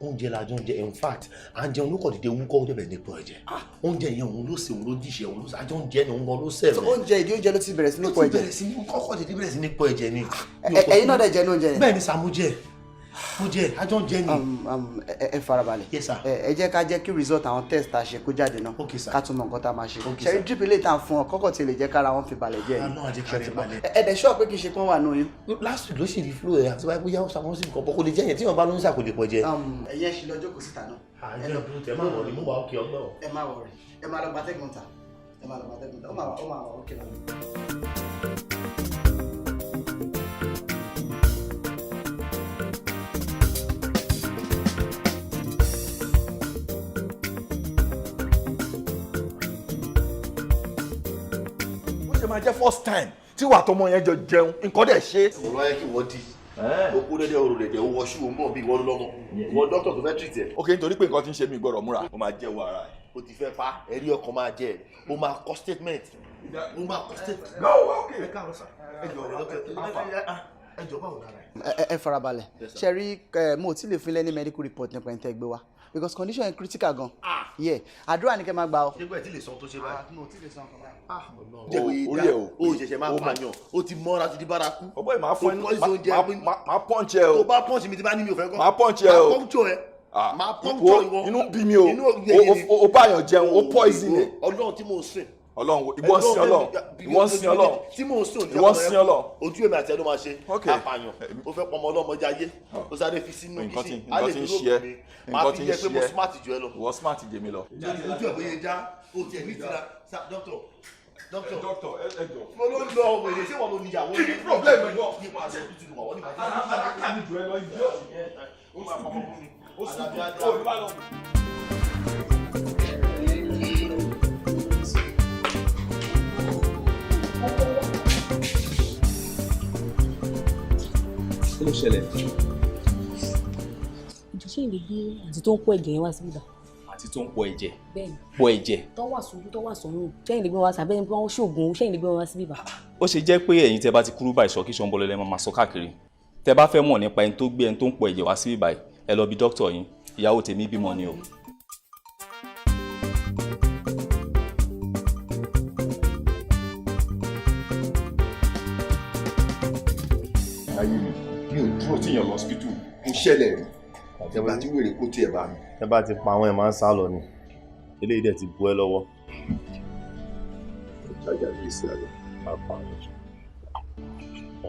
S5: oúnjẹ la jọ ń jẹ. In fact, à ń jẹun ló kọ̀ dédé wúkọ́, ó dẹ̀bẹ̀ nípa ẹ̀jẹ̀. Oúnjẹ yẹn, òun ló sè, òun ló díṣẹ́, òun ló sè, a jọ ń jẹ ni, òun gan ló sẹ̀
S8: So
S5: rẹ̀.
S8: oúnjẹ, ìdí oúnjẹ ló ti bẹ̀rẹ̀ sí ní
S5: Ló
S8: pọ̀
S5: ti
S8: ẹ̀jẹ̀?
S5: Bẹ̀rẹ̀ sí ní kọ́kọ́ dédé bẹ̀rẹ̀ sí ní pọ̀ ẹ̀jẹ̀ ni.
S8: Ẹ̀yin náà dẹ̀ jẹ ní oúnjẹ yẹn?
S5: Bẹ́ẹ̀ ni sà, mo jẹ, mo jẹ, a jọ ń jẹ ni.
S8: Ẹ farabalẹ̀.
S5: Yes, sir.
S8: Ẹ jẹ́ ká jẹ́ kí result àwọn test tá a ṣe kó jáde náà.
S5: Okay, sir.
S8: Ká tún mọ nǹkan tá a máa ṣe.
S5: Okay,
S8: Ṣe rí
S5: sir.
S8: drip ilé ìta fún ọ kọ́kọ́ tí lè jẹ́ kára wọn fi balẹ̀ jẹ́
S5: Ah, náà jẹ́ kára ẹ̀ balẹ̀.
S8: Ẹ dẹ̀ sure pé kì í ṣe pé wọ́n wà nù yín?
S5: Last week ló sì rí flow ẹ̀ àti wáyé bóyá ó sàkóso sí nǹkan bọ́, kó lè jẹ́ yẹn tí wọ́n bá ló ń sàkó lè pọ̀ jẹ.
S8: Ẹ̀yẹ́ ṣì lọ jókòó síta náà.
S5: Àjọ ìbúrú tẹ máa wọ̀ ni mo wà ókè ọgbọ́n.
S8: Ẹ má worry, ẹ má lọ gbatẹ́gùn ta, ẹ má lọ gbatẹ́gùn ta, ó máa wà ókè lọ.
S1: Ó ṣe máa jẹ́ first time tí wàá tọmọ yẹn jọ jẹun, nǹkan dẹ̀ ṣe.
S7: Ọ̀rọ̀ ayé kí wọ́n di okú dẹ́dẹ́ orò dẹ̀dẹ̀, ó wọṣú, ó ń bọ̀ bí ìwọ lọ́mọ, ìwọ dókítà tó fẹ́ treat ẹ̀.
S1: Ok, nítorí pé nǹkan tí ń ṣe mí gbọ́dọ̀ múra, ó máa jẹ́wọ́ ara ẹ̀.
S7: O ti fẹ́ pa ẹ̀rí ọkàn máa jẹ ẹ̀, o máa kọ statement, o máa kọ statement.
S1: No, okay.
S7: Ẹ káàárọ̀ sà, ẹ jọ ọ̀rọ̀ dókítà, ẹ jọ, báwo lára ẹ?
S8: Ẹ farabalẹ̀.
S7: Yes, sir.
S8: Ṣe rí ẹ, mo ò tí lè fún ilé ní medical report nípa ẹni tẹ́ gbé wá because condition yẹn critical gan. Yeah, àdúrà ni kẹ́ máa gbà o.
S7: Ṣé pé ẹ ti lè sọ ohun tó ṣe báyìí?
S8: Mo ò tí lè sọ nǹkan báyìí.
S7: Jẹ́ kó
S1: Orí ẹ̀ o.
S7: O ṣẹ̀ṣẹ̀ máa pààyàn, o ti mọ́ra, ti di bárakú.
S1: Ọgbọ́n ẹ̀ máa fún ẹ.
S7: O poison oúnjẹ.
S1: Máa punch ẹ o.
S7: Tó bá punch mi, ti bá ní mi ò fẹ́ kọ́.
S1: Máa punch ẹ o.
S7: Máa punch ẹ. Máa puncture ìwọ.
S1: Inú bí mi o.
S7: Inú
S1: O báyàn jẹun, o poison ẹ.
S7: Ọlọ́run tí mò ń sìn.
S1: Ọlọ́run, ìwọ ń sin Ọlọ́run, ìwọ ń sin Ọlọ́run.
S7: Tí mò ń sìn òní.
S1: Ìwọ ń sin Ọlọ́run.
S7: Ojú èmi àti ẹ ló máa ṣe. Apààyàn, ó fẹ́ pọmọ ọlọ́mọ jayé, ó sáré fi sínú
S1: Nǹkan tí
S7: kitchen. Á
S1: nǹkan
S7: lè
S1: tí ń
S7: dúró
S1: ṣe ẹ́,
S7: mi máa
S1: nǹkan
S7: fi
S1: tí ń
S7: jẹ́ pé
S1: ṣe
S7: mo
S1: ẹ́.
S7: smart jù ẹ lọ.
S1: Ìwọ smart jẹ mi lọ.
S7: Ojú ẹ̀ bóyá já o tiẹ̀ ní ìtura sa doctor, doctor.
S1: Doctor, ẹ jọ.
S7: Mo ló ń lọ ọmọ èdè, ṣé wọn ló níyàwó?
S1: Kí ni problem ẹ gan?
S7: Nípa àṣẹ tuntun wà wọ́n nípa.
S1: Alákà mi jù ẹ lọ, ìdí ọ̀sìn yẹn.
S7: Ó máa pamọ́ fún mi.
S1: Ó sì ó ní bá lọ.
S9: Kí ló ṣẹlẹ̀?
S3: Ìjọ, ṣé ìlè gbé àǹtí tó ń kó ẹ̀jẹ̀ yẹn wá síbí bá?
S9: Àti tó ń pọ ẹ̀jẹ̀?
S3: Bẹ́ẹ̀ni.
S9: Pọ ẹ̀jẹ̀?
S3: Tó wà sójú, tó wà sọ́run, ṣé ìlè gbé wọn wá sábẹ́ ní pé wọ́n ṣoògùn, ṣé ìlè gbé wọn wá síbí bá?
S9: Ó ṣe jẹ́ pé ẹ̀yin tẹ́ bá ti kúrú báyìí, sọ kí ṣọ́nbọ́lọ́ lẹ́ máa sọ káàkiri. Tẹ́ bá fẹ́ mọ̀ nípa ẹni tó gbé ẹni tó ń pọ ẹ̀jẹ̀ wá síbí báyìí, ẹ lọ bí dókítà yín. Ìyàwó tèmi bímọ ni o.
S1: Ayé mi, mi ò dúró tíyàn lọ hospital, mo ṣẹlẹ̀ rí ìgbà tí wèrè kó tiẹ̀ bá mi.
S7: Ẹ bá ti pa àwọn ẹ̀ máa ń sá lọ ni, eléyìí dẹ̀ ti bu ẹ lọ́wọ́.
S1: Ìtajà lè ṣe àlọ́.
S7: Máa pa àwọn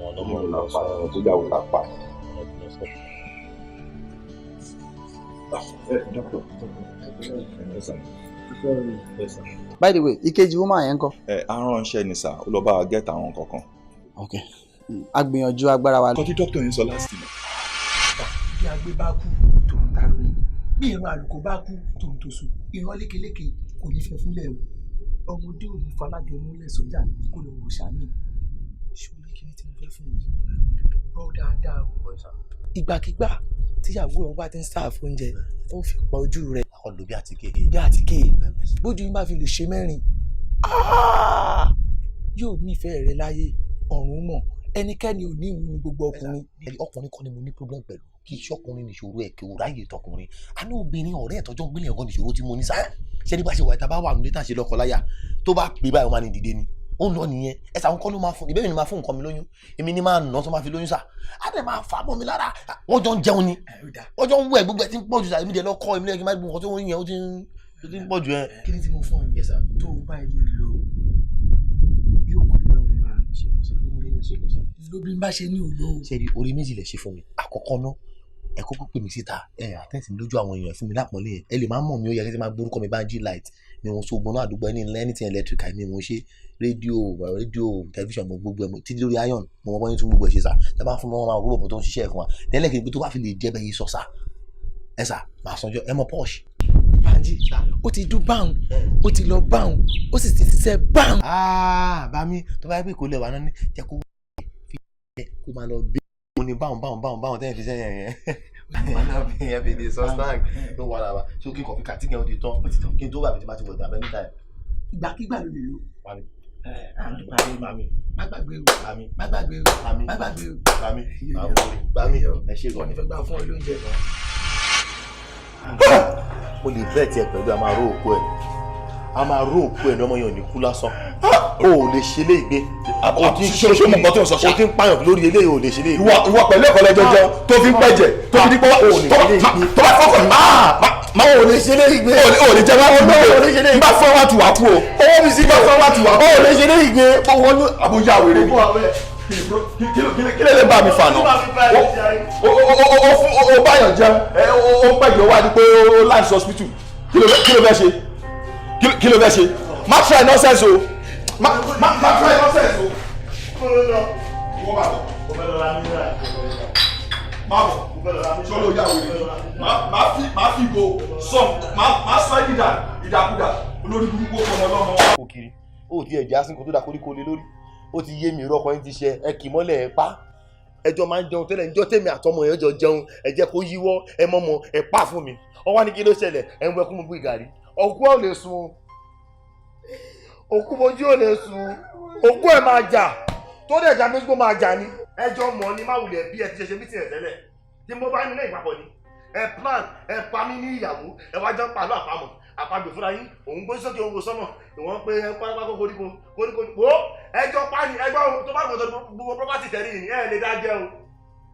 S7: ọlọ́mọ
S1: lọ sọ ọ̀rọ̀ tó yàwó la pa.
S8: By the way, ìkejì woman yẹn ń kọ́.
S1: Ẹ aránṣẹ́ ni sà, ó lọ bá wa gẹ́tà àwọn kankan.
S8: Ok, a gbìyànjú agbára wa.
S1: Nǹkan tí dókítà yẹn sọ last year.
S10: Bí agbé bá kú tòun taró ni, bí ìran àlùkò bá kú tòun tòṣù, ìran lékeléke kò ní fẹ́ fúnlẹ̀ o. Ọmọdé ò ní falágẹmúlẹ̀ sọ́jà kó lọ wò sàmì. Ṣòrí kí ni tí mo fẹ́ fún yìí, gbọ́ dáadáa o. Ìgbàkigbà tíyàwó ẹ̀ bá ti ń sáàfù oúnjẹ, ó fi pa ojú rẹ̀.
S5: Ọlọ bí àtíkè.
S10: Bí àtíkè, bójú yín bá fi lè ṣe mẹ́rin, yóò nífẹ̀ẹ́ rẹ láyé ọ̀run mọ̀. Ẹnikẹ́ni ò ní ìwúni gbogbo ọkùnrin.
S5: Ọkùnrin kan ni mo ní problem pẹ̀lú, kì í ṣọkùnrin nìṣòro ẹ̀, kí o ráyè tọkùnrin. A ní obìnrin ọ̀rẹ́ ẹ̀ tọ́jọ́ ń gbélé ọ̀gán nìṣòro tí mo ní sá. Ṣé ní bá ṣe wà ìta bá wà nílé tá à ń ṣe lọ́kọ láyà, tó bá pè báyìí ó máa ní dìde ni, ó ń lọ nìyẹn. Ẹ sàwọn kọ́ ló máa fún ìbéèrè ni, máa fún nǹkan mi lóyún, èmi ni máa nà tó máa fi lóyún sà, á dẹ̀ máa fà mọ́ mi lára. Wọ́n jọ ń jẹun ni, wọ́n jọ ń wẹ̀, gbogbo ẹ̀ ti ń pọ̀ jù sà. Èmi dẹ̀ lọ́kọ́ èmi lẹ́yìn kí n má gbogbo nǹkan tó ń yẹn, ó ti ń pọ̀ jù ẹ.
S10: Kí ni tí mo fún ẹ tó o bá ilé lò yóò kó lọ rẹ lóbi bá ṣe ní òlò.
S5: Ṣé rí orí méjì lè ṣe fún mi? Àkọ́kọ́ ná, ẹ kọ́kọ́ pè mí síta, ẹ àtẹ̀sí mi lójú àwọn èèyàn, fún mi lápọ̀nlé yẹn. Ẹ lè má mọ̀ mí, ó yẹ kí ẹ ti máa gbórúkọ mi. Banji Light ni mo so gbọ́n àdúgbò ẹni anything electrical ni mo ṣe, rédíò, rédíò, tẹlifíṣàn, mo gbogbo ẹ títí lórí iron, mo mọ bọ́yìn tún gbogbo ẹ ṣe sà. Tẹ bá fún mi, wọn máa gbogbo tó ń ṣiṣẹ́ fún wa tẹ́lẹ̀ kí n tó bá fi lè jẹ́ bẹ́ẹ̀ yìí sọ sà, ẹ sà máa sanjọ́ ẹ mọ Porsche.
S10: Banji, ó ti dún báwọn, ó ti lọ báwọn, ó sì ti ṣiṣẹ́ báwọn.
S5: Bá mi tó bá yẹ pé kò lè wà náà ní jẹ́ kó fi kó máa lọ bí mo ní báwọn báwọn báwọn báwọn tẹ́lẹ̀ fi sẹ́yìn yẹn ẹ fi di sọ́sítánk ló wà lára ṣé kí n kàn fi kàtí kẹ́ ó ti tán kí n tó bàbí tí bá ti wọ̀ dàbẹ́ níta ẹ̀.
S10: Ìgbàkigbà ló lè lò.
S5: Mami.
S10: Mami. Má gbàgbé o.
S5: Mami.
S10: Má gbàgbé o.
S5: Mami.
S10: Má gbàgbé o.
S5: Mami. Mami. Ẹ ṣe gan.
S10: Wọ́n ní fẹ́ gbà fún ọ lóúnjẹ.
S5: Mo lè bẹ́ẹ̀ tiẹ̀ pẹ̀lú a máa ró òkú ẹ̀, a máa ró òkú ẹ̀ ní ọmọ yẹn ò ní kú lásán. O ò lè ṣe léègbé. O ti ń
S1: ṣe ṣe mọ̀ nǹkan tó ń sọ ṣá.
S5: O ti ń pààyàn lórí eléyìí, o ò lè ṣe léègbé.
S1: Ìwọ ìwọ pẹ̀lú ẹ̀kọ́ lẹ́jọ́ jẹun tó fi ń pẹ̀jẹ̀ tó fi dípọ́ tó bá fọkàn
S5: má o lè ṣe léègbé.
S1: O lè jẹ wá
S5: o lè ṣe léègbé.
S1: Bá fọ́ wá tù wá kú o.
S5: Owó mi sí
S1: bá fọ́ wá tù wá kú.
S5: O lè ṣe léègbé.
S1: Àbújá wèrè ni, kí lè lè bá mi fà náà? O báyọ̀ jẹun, o pẹ̀jẹ̀ wá ní pé o land hospital. Kí ló fẹ́ ṣe? Kí ló fẹ́ ṣe? Má try nonsense o, má má má try nonsense o. Ìwọ má bọ̀, má bọ̀, sọ́lọ́ yà wèrè ni, má fi go sọ, má sọ ẹ́ dídà ìdàkudà, olórí burúkú ọmọ ọlọ́mọ.
S5: Ó kiri ó ti ẹ̀jẹ̀ asínkù tó da koríko lé lórí, ó ti yé mi. Irọ́ ọkọ yín ti ṣe ẹ kì í mọ́lẹ̀ ẹ pa. Ẹjọ́ máa ń jẹun tẹ́lẹ̀, níjọ́ tèmi àtọmọ yẹn jọ jẹun, ẹ jẹ́ kó yíwọ́, ẹ mọ́mọ́ ẹ pa fún mi. Ọ wá ní kí ló ṣẹlẹ̀? Ẹ ń wẹkún mú gàrí. Òkú ò lè sùn, òkú mojú ò lè sùn, òkú ẹ̀ máa jà tó dẹ̀ jà méjì kó máa jà ni. Ẹjọ́ mọ̀ ni má wulẹ̀ bí ẹ ti ṣe ṣe mítìrì tẹ́lẹ̀ tí mo bá nílé ìpapọ̀ ni ẹ plan ẹ pa mí ní ìyàwó, ẹ wá jọ pàlọ́ àpamọ̀ àpagbè fúnra yín. Òun gbé sókè, òun wò sọ́mọ̀, ìwọ̀n pé ẹ pátápátá koríko koríko wo ẹjọ́ pa ni ẹgbẹ́ òun tó bá gbọ́dọ̀ gbogbo property tẹ̀lé yìí, ẹ lè dá jẹ́ o.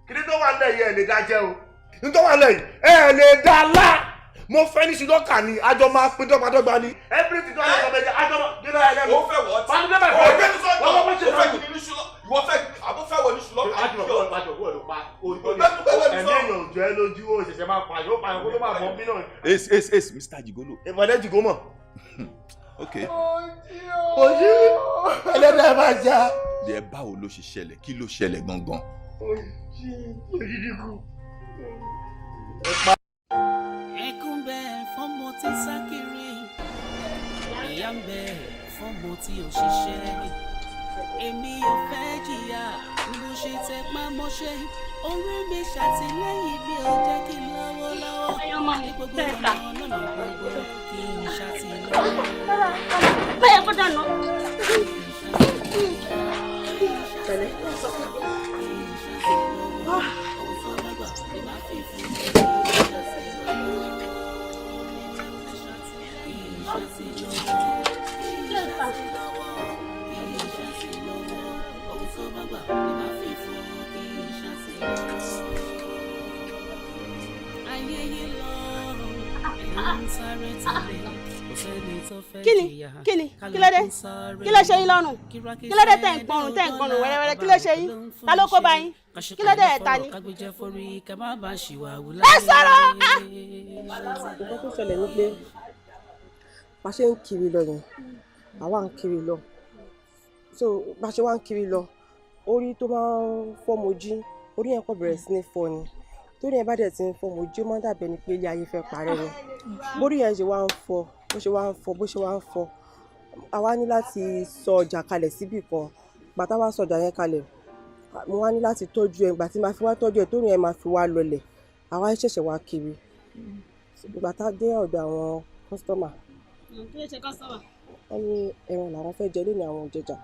S5: Kí ni tó wà lẹ́yìn? Ẹ lè dá jẹ́ o. Ní tó wà lẹ́yìn, ẹ lè dá lá. Mo fẹ́ ní ṣùlọ́kà ni, àjọ máa pín dọ́gbadọ́gba ni. Everything tó lọ́kọ̀ méjì, àjọ máa gbé náà ẹlẹ́nu.
S1: Ó fẹ́ wọ́ tí
S5: ó
S1: gbé ní sọ́jọ́, ó fẹ́ kí ní ṣùlọ́, ìwọ fẹ́ àbó fẹ́ wọ ní ṣùlọ́kà.
S7: Ẹ̀mí èèyàn ò jọ ẹ́ lójú, ó ṣẹ̀ṣẹ̀ máa pààyàn, ó pààyàn kó tó máa bọ̀ bí náà.
S1: Ace ace ace, Mr. Jigolo.
S7: Ìpàdé jìgó mọ̀.
S1: Ok.
S5: Ojú ẹlẹ́dàá máa já.
S1: Ẹ báwo ló ṣe ṣẹlẹ̀? Kí ló ṣẹlẹ̀ gangan?
S7: Òjijì kú.
S6: Ẹkún bẹ fọ́mọ tí ń sá kiri, ìyà ń bẹ fọ́mọ tí ò ṣiṣẹ́. Èmi ò fẹ́ jìyà, bó ṣe tẹpá mọ́ṣẹ́, orí mi ṣàtìlẹ́yìn bí ó jẹ́ kí n lọ́wọ́ lọ́wọ́ ní gbogbo ọ̀nà lọ́nà gbogbo kí n ṣàtìlẹ́yìn.
S3: Bẹ́ẹ̀ kó dànù.
S2: Pẹ̀lẹ́.
S11: Kíni kíni? Kí ló dé? Kí ló ṣe yín lọ́rùn? Kí ló dé tẹ̀ ń gbọ́rùn, tẹ̀ ń gbọ́rùn wẹ́rẹ́wẹ́rẹ́? Kí ló ṣe yín? Ta ló kó bá yín? Kí ló dé? Ẹ̀ ta ni? Ẹ sọ̀rọ̀ ah!
S2: Nǹkan tó ṣẹlẹ̀ ni pé bá ṣe ń kiri lọ yẹn, àwa ń kiri lọ, so bá ṣe wá ń kiri lọ, orí tó máa ń fọ́ Mojí, orí yẹn kò bẹ̀rẹ̀ sí ní fọ́ ni. Torí yẹn bá dẹ̀ ti ń fọ́ Mojí, ó máa ń dàbí ẹni pé ilé ayé fẹ́ parẹ́ ni. Bórí yẹn ṣe wá ń fọ́, bó ṣe wá ń fọ́, bó ṣe wá ń fọ́, àwa ní láti sọ ọjà kalẹ̀ síbì kan. Bàtà wá sọ ọjà yẹn kalẹ̀, mo wá ní láti tọ́jú ẹ̀. Ìgbà tí màá fi wá tọ́jú ẹ̀, torí yẹn máa fi wá lọlẹ̀, àwa ṣẹ̀ṣẹ̀ wá kiri. Ìgbà tá a dé ọ̀dọ̀ àwọn customer,
S11: Kí ló ṣe customer?
S2: Wọ́n ní ẹran làwọn fẹ́ jẹ lónìí, àwọn ò jẹjà.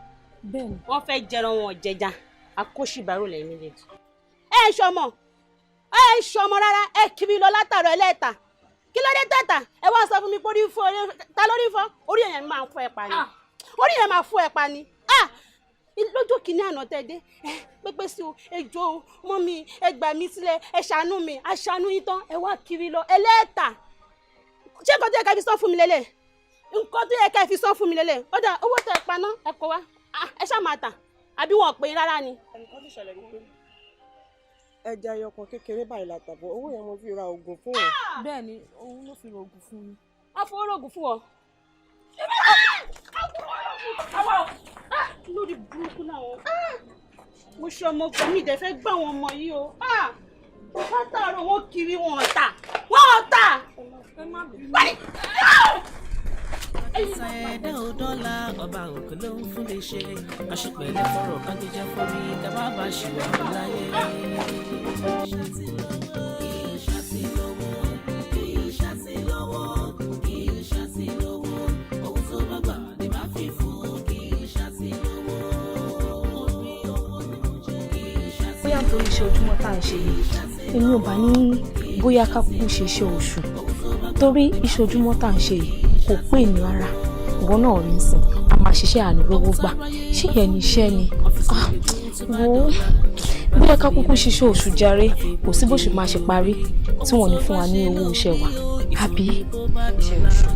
S3: Bẹ́ẹ̀ni.
S11: Wọ́n fẹ́ jẹran, wọn ò jẹja. Akóṣìbárò lẹ́yìn méjèèjì. Ẹ ṣọmọ, ẹ ṣọmọ rárá. Ẹ kiri lọ látàrọ ẹlẹ́ta. Kí ló dé tẹ̀tà? Ẹ wá sọ fún mi pé orí fọ́ orí ta lórí fọ́? Orí yẹn máa fọ́ ẹ pa ni, orí yẹn máa fọ́ ẹ pa ni. Ah, lọ́jọ́ kìíní àná tẹ́ dé, ẹ pépé sí o, ẹ jọ̀ọ́ o, mummy, ẹ gbà mí sílẹ̀, ẹ ṣàánú mi. Aṣàánú yín tán, ẹ wá kiri lọ ẹlẹ́ta. Ṣé nǹkan tó yẹ ká fi sọ fún mi lélẹ̀? Nǹkan tó yẹ ká fi sọ fún mi lélẹ̀? Ó dà, owó tẹ ẹ paná, ẹ kọ wá. Ah, ẹ ṣáà máa tà àbí wọn ò pè é rárá ni.
S2: Nǹkan tó ṣẹlẹ̀ ni pé ẹja ẹyọ kan kékeré báyìí la tàbọ̀, owó yẹn mo fi ra oògùn fún òun.
S3: Bẹ́ẹ̀ni, òun ló fi ra oògùn fún mi.
S11: Wọ́n fowó rògùn fún ọ. Lórí burúkú làwọn mo ṣe ọmọ gbà mí ìdẹ fẹ́ gbà wọn ọmọ yìí o. Látàárọ̀ wọn kiri, wọn ò tà, wọn ò tà.
S6: Ẹ̀dá ò dọ́là, ọba òkè ló ń fún lè ṣe. Kàṣípẹ̀lẹ̀ fọ̀rọ̀ kájíjẹ́ forí ká má bàa ṣìwà láyé. Kì í ṣàtìlówó, kì í ṣàtìlówó, kì í ṣàtìlówó, ohun tó bá gbà ní má fi fún. Kì í ṣàtìlówó, orí owó ni mo jẹ́. Kì í ṣàtìlówó.
S3: Bóyá nítorí iṣẹ́ ojúmọ́ tá à ń ṣe yìí, èmi ò bá ní bóyá ká kúkú ṣe iṣẹ́ oṣù, torí iṣẹ́ ojúmọ́ tá à ń ṣe yìí kò pè ní rárá. Ìwọ náà rí ń sìn, a máa ṣiṣẹ́ àní rówó gbà. Ṣé ìyẹn ní iṣẹ́ ni? Ah, wo, bóyá ká kúkú ṣiṣẹ́ oṣù jàre. Kò sí bó ṣe máa ṣe parí tí wọ́n ní fún wa ní owó iṣẹ́ wa, àbí?
S2: Iṣẹ́ oṣù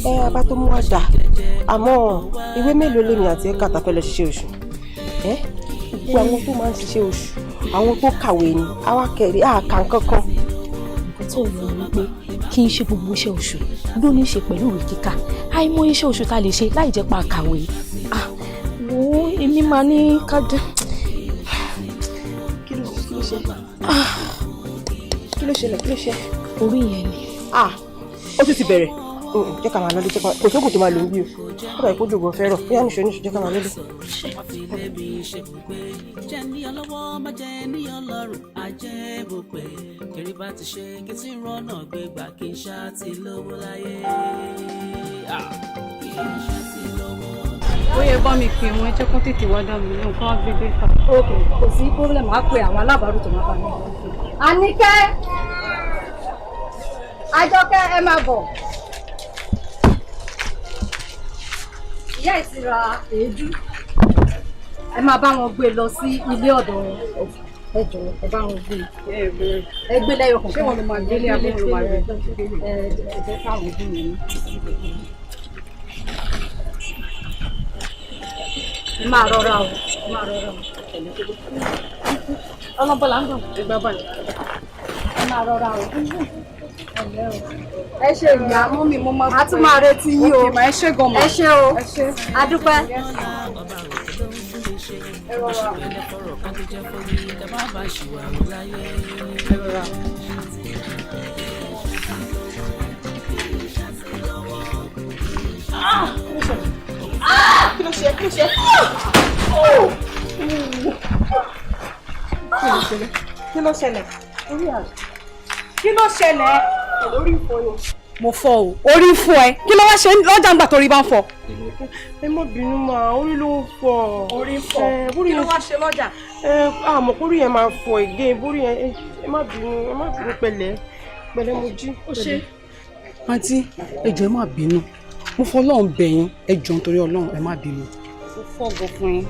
S2: ẹ abá tó mú wá dà, àmọ́ ìwé mélòó lèmi àti ẹ̀ka tá fẹ́ lọ ṣiṣẹ́ oṣù? Ẹ gbogbo àwọn tó máa ń ṣiṣẹ́ oṣù, àwọn tó kàwé ni. Àwa kẹrì àkà nǹkankan.
S3: Nǹkan tó yọ ni wípé kì í ṣe gbogbo iṣẹ́ oṣù ló ní í ṣe pẹ̀lú ìwé kíkà. Àìmọ̀ iṣẹ́ oṣù tá a lè ṣe láì jẹ́ pa kàwé. Ah, wo, èmi máa ní ká dé.
S2: Kí ló ṣe? Kí ló ṣẹlẹ̀? Kí ló ṣe?
S3: Orí yẹn ni.
S2: Ah, ó tún ti bẹ̀rẹ̀. Jẹ́ ká máa lọlé, jẹ́ ká kò sóògùn tó máa lò ń bí o. Ó dà, ìkójú ògùn fẹ́ràn bóyá níṣó níṣó. Jẹ́ ká máa lọlé.
S6: Jẹ́ ní ọlọ́wọ́, má jẹ́ ní ọlọ́run ajẹ́ bó pé kiri bá ti ṣe kí tí ń rọ́nà gbégbà. Kí n ṣá ti lówó láyé. Kí n ṣá ti lówó.
S12: Ó yẹ bá mi pè wọ́n, jẹ́ kó tètè wá dá mi lóhùn, kó wá gbé dé fà. Ok, kò sí problem, á pe àwọn alábàárù tó máa bá mi.
S13: Àníkẹ́, Àjọkẹ́, ẹ máa bọ̀. Ìyá ẹ̀ ti ra èédú, ẹ máa bá wọn gbé lọ sí ilé ọ̀dọ̀ wọn. Ẹ jọ̀ọ́, ẹ bá wọn gbé, ẹ gbé lẹ́yọ kọ̀ọ̀kan.
S12: Ṣé wọn ló máa gbélé àbí wọn ló máa gbé?
S13: Ẹ jẹ́ káwọn gbé yẹn ní. Ẹ máa rọra o, ẹ máa rọra o.
S12: Ọlọ́bọ̀là ń bọ̀, ìgbà báyìí.
S13: Ẹ máa rọra o. Ẹ ṣe ìyá.
S12: Mummy, mo máa
S13: A tún máa retí yín o.
S12: Ok mà, ẹ ṣé gan mà.
S13: Ẹ ṣé o.
S12: Ẹ ṣé.
S13: A dúpẹ́.
S12: Ẹ rọra.
S6: Kàṣípẹ̀lẹ̀ fọ̀rọ̀ kájíjẹ́ forí ká má bàa ṣìwà láyé.
S12: Ẹ rọra.
S2: Kí ló ṣe? Kí ló ṣe? Kí ló ṣẹlẹ̀? Kí ló ṣẹlẹ̀? Orí àná.
S12: Kí ló ṣẹlẹ̀?
S2: Orí ń fọ́ ni.
S12: Mo fọ́ o, orí ń fọ́ ẹ? Kí ló wá ṣe lọ́jà ńgbà tó rí bá ń fọ́?
S2: Ẹ má bínú mà, orí ló ń fọ́.
S12: Orí ń fọ́?
S2: Ẹ, bórí
S12: Kí ló
S2: yẹn-
S12: wá ṣe lọ́jà?
S2: Ẹ àmọ́ kórí yẹn máa fọ́ again, bórí yẹn. Ẹ má bínú, ẹ má bínú. Pẹ̀lẹ́, pẹ̀lẹ́ mo jí.
S12: Ó ṣe. Àǹtí, ẹ jọ̀ọ́, ẹ má bínú. Mo fọlọ́run bẹ̀ yín, ẹ jọ̀ọ́, nítorí Ọlọ́run, ẹ má bínú. Mo fọ́gọ̀ fún yín.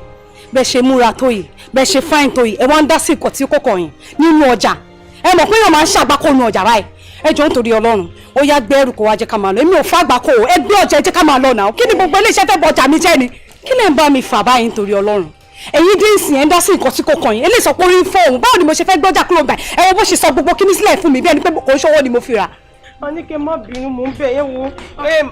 S12: Bẹ́ẹ̀ ṣe múra tó yìí, bẹ́ẹ̀ ṣe fine tó yìí, ẹ wá ń dá sí ìkọ̀ tí kò kọ̀ yín nínú ọjà. Ẹ mọ̀ pé èèyàn máa ń ṣàgbákò nínú ọjà báyìí. Ẹ jọ̀ọ́, nítorí Ọlọ́run, ó yá, gbé ẹrù kó wá, jẹ́ ká máa lọ. Èmi ò fàgbà kó o. Ẹ gbé ọjà, ẹ jẹ́ ká máa lọ náà. Kí ni gbogbo iléeṣẹ́ fẹ́ bọjà mi jẹ́ ni? Kí lè ń bá mi fà báyìí nítorí Ọlọ́run? Ẹ̀yin dé ìsìn, ẹ̀ ń dá sí nǹkan tí kò kàn yín. Eléyìí sọ pé orí ń fọ́ òun. Báwo ni mo ṣe fẹ́ gbọ́jà kúrò báyìí? Ẹ wo bó ṣe sọ gbogbo kíní sílẹ̀ fún mi, bí ẹni pé kò ń ṣọwọ́ ni mo fi rà.
S2: A ní kí n má bínú, mò ń bẹ̀ yẹn wo.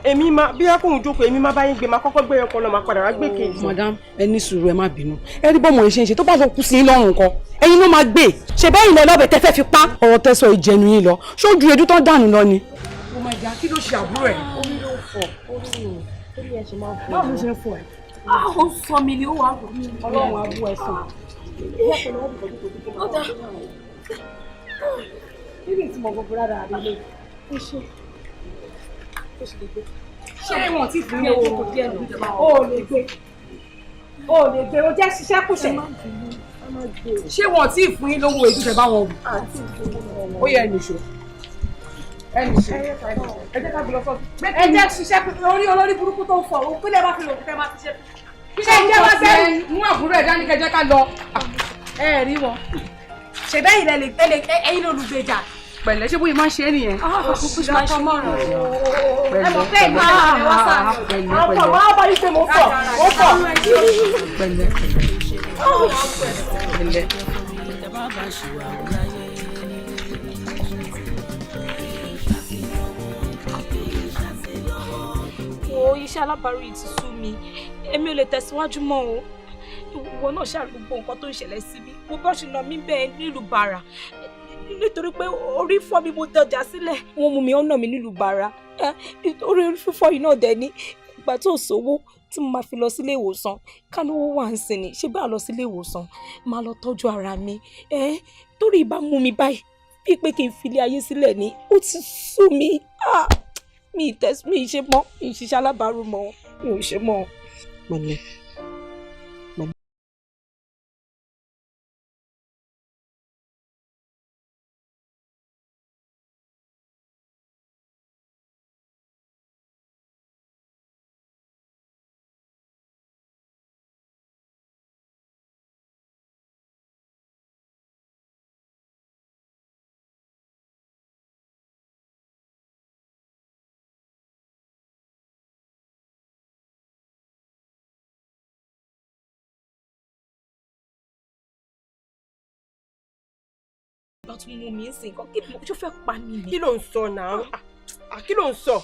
S2: Èmi máa bí akóhun jókòó, èmi máa bá yín gbé, máa kọ́kọ́ gbé ọkọ lọ, máa padà wá gbé kejì.
S12: Madam, ẹ ní sùúrù, ẹ má bínú. Ẹ rí bọ́mọ yìí ṣe ń ṣe, tó bá lọ kú sí yín lọ́rùn nǹkan, ẹ̀yin ló máa gbé ṣe bẹ́ẹ̀ ilẹ̀ lọ́bẹ̀ tẹ́ fẹ́ fi pa. Ọ̀rọ̀ tẹ́ sọ ìjẹnu yín lọ, ṣójú edu tán dànù lọ ni. Ó máa jà, kí ló ṣe àbúrò ẹ?
S2: Orí ló ń fọ, orí orí ẹ ṣe máa ń fọ.
S12: Báwo ló ṣe ń fọ ẹ?
S3: Ó sọ mi ni ó wà rò mí.
S12: Ọlọ́run á bú ẹ sàn.
S3: Ó dá.
S12: Kí ni ìtumọ̀ gbogbo rárá àrí ilé? Ó ṣe ó ṣe lè gbé. Ṣé wọn ti fún yín owó? O ò lè gbé, o ò lè gbé, o jẹ́ ṣiṣẹ́ kùṣẹ̀. Ṣé wọn ti fún yín lówó ètò ìṣẹ̀ bá wọn wù? Ó yẹ ẹnìṣó, ẹnìṣó, ẹ jẹ́ ká gbé lọ sọ́ọ̀tù. Ẹ jẹ́ ṣiṣẹ́ orí olórí burúkú tó ń fọ òun pínlẹ̀ bá fi lò kẹ́ máa ti ṣe. Ṣé ìjẹ́ wá sẹ́yìn mú àbúrò ẹ̀ dání kẹjẹ́ ká lọ. Ẹ rí wọn. Ṣèbẹ́ ilẹ̀ lè tẹ́lẹ̀ ẹ̀yin lolùgbèjà. Pẹ̀lẹ́, ṣé bóyá máa ń ṣe é nìyẹn.
S2: Ẹ mọ̀ pé ìgbà ẹ wá sáà. Àwọn ọmọ wa bá yí pé mo fọ̀, mo fọ̀.
S12: Pẹ̀lẹ́, pẹ̀lẹ́.
S6: Ká má bàa ṣìwà wù láyé.
S3: Wo, iṣẹ́ alábàárù yìí ti sú mi, èmi ò lè tẹ̀síwájú mọ́ o. Ìwọ náà ṣàrí gbogbo nǹkan tó ń ṣẹlẹ̀ sí mi. Mo bá ṣe nà mí bẹ́ẹ̀ nílùú Bàrà nítorí pé orí fọ́ mi, mo dọjà sílẹ̀, wọ́n mú mi ọ̀nà mi nílùú Bàrà. Orí fífọ́ yìí náà dẹ̀ ní ìgbà tó sówó tí mo máa fi lọ sílé ìwòsàn. Kánúwó wà ń sìn ní ṣé bá lọ sílé ìwòsàn, máa lọ tọ́jú ara mi. Torí ìbá mú mi báyìí bíi pé kí n filé ayé sílẹ̀ ni, ó ti sú mi. Mi tẹ́sí mi ṣe mọ́, mi ṣiṣẹ́ alábàárù mọ́, mi ò ṣe mọ́.
S2: Pẹ̀lẹ́.
S3: Bá tún mú mi ń sìn nǹkan, kí ni mo ṣó fẹ́ pa mí ni.
S2: Kí ló ń sọ náà? Kí ló ń sọ?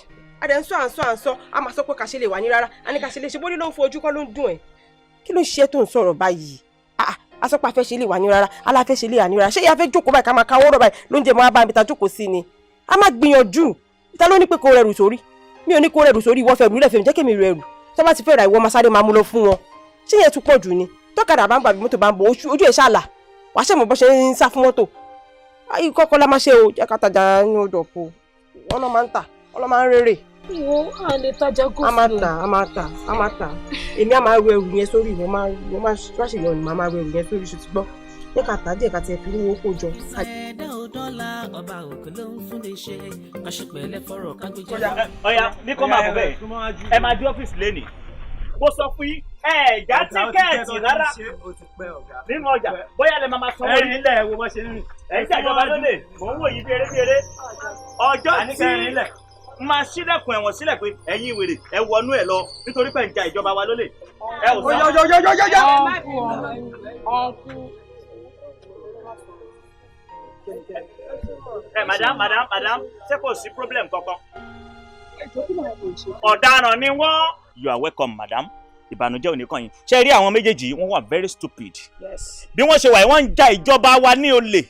S2: A dẹ̀ ń sọ, à ń sọ, à ń sọ, a máa sọ pé kàṣe lè wà ní rárá, a ní kàṣe lè ṣe bórí ló ń fo ojú kọ́ ló ń dùn ẹ̀. Kí ló ń ṣe tó ń sọ̀rọ̀ báyìí? A sọ pé a fẹ́ ṣe lè wà ní rárá, aláfẹ́ ṣe lè wà ní rárá. Ṣé ìyá fẹ́ jókòó báyìí ká máa káwọ́ rọ̀ báyìí lóúnjẹ mọ́ abá mi ta jókòó sí ni? A máa gbìyànjú. Ta ló ní pé kó rẹrù sórí? Mi ò ní kó rẹrù sórí, ìwọ fẹ́ rù lẹ́fẹ̀ẹ́ mi, jẹ́ kémi rẹrù. Tó bá ti fẹ́ ra, ìwọ máa sáré máa mú lọ fún wọn. Ṣé yẹn tún pọ̀ jù ni? Tọ́kadà bá ń gbàgbé, mọ́tò bá ń bọ̀, ojú ẹ̀ ṣáàlà. Wàá ṣẹ̀mọ̀ bọ́ ṣe ń sá fún mọ́tò. Ayi kọ́kọ́ la máa ṣe o, jẹ́ ká tajà ní odò ọ̀pọ̀. Wọ́n lọ́ máa ń tà, wọ́n lọ́ máa ń rere.
S3: Wo, a lè tajà gòsì.
S2: A máa tà, a máa tà, a máa tà. Èmi á máa ru ẹrù yẹn sórí, ìwọ máa ìwọ máa má ṣe yọnu, màá máa ru ẹrù yẹn sórí, ṣe ti gbọ́. Jẹ́ ká tà díẹ̀ ká tiẹ̀ fi owó kó jọ.
S6: Ẹ̀dá ò dọ́là, ọba òkè ló ń fún ní ṣe, ká ṣe pẹ̀lẹ́ fọ̀rọ̀ ká gbé jẹ́.
S14: Ọ̀ya ní kó máa bọ̀ bẹ́ẹ̀, ẹ máa dé ọ́fíìsì lẹ́nìí. Mo sọ fún yín, ẹ já tíkẹ́ẹ̀tì rárá nínú ọjà, bóyá lè máa sanwó.
S15: Ẹ̀yin ilẹ̀ wo bá ṣe ń rìn.
S14: Ẹ̀yin tí àjọba ló lè mò ń wò yí bí eré bí eré. Ọjọ́ tí máa ṣílẹ̀kùn ẹ̀wọ̀n sílẹ̀ pé ẹ̀yin wèrè ẹ wọnú ẹ̀ lọ nítorí pé ń ja ìjọba wa lólè. Ẹ ò sọ.
S15: Yọyọyọyọyọ.
S14: Ẹ madam, madam, madam, ṣé kò sí problem kankan? Ọ̀daràn ni wọ́n. You are welcome, madam. Ìbànújẹ́ ò ní kàn yín. Ṣé rí àwọn méjèèjì, wọ́n wà very stupid. Bí wọ́n ṣe wà yìí, wọ́n ń ja ìjọba wa ní olè.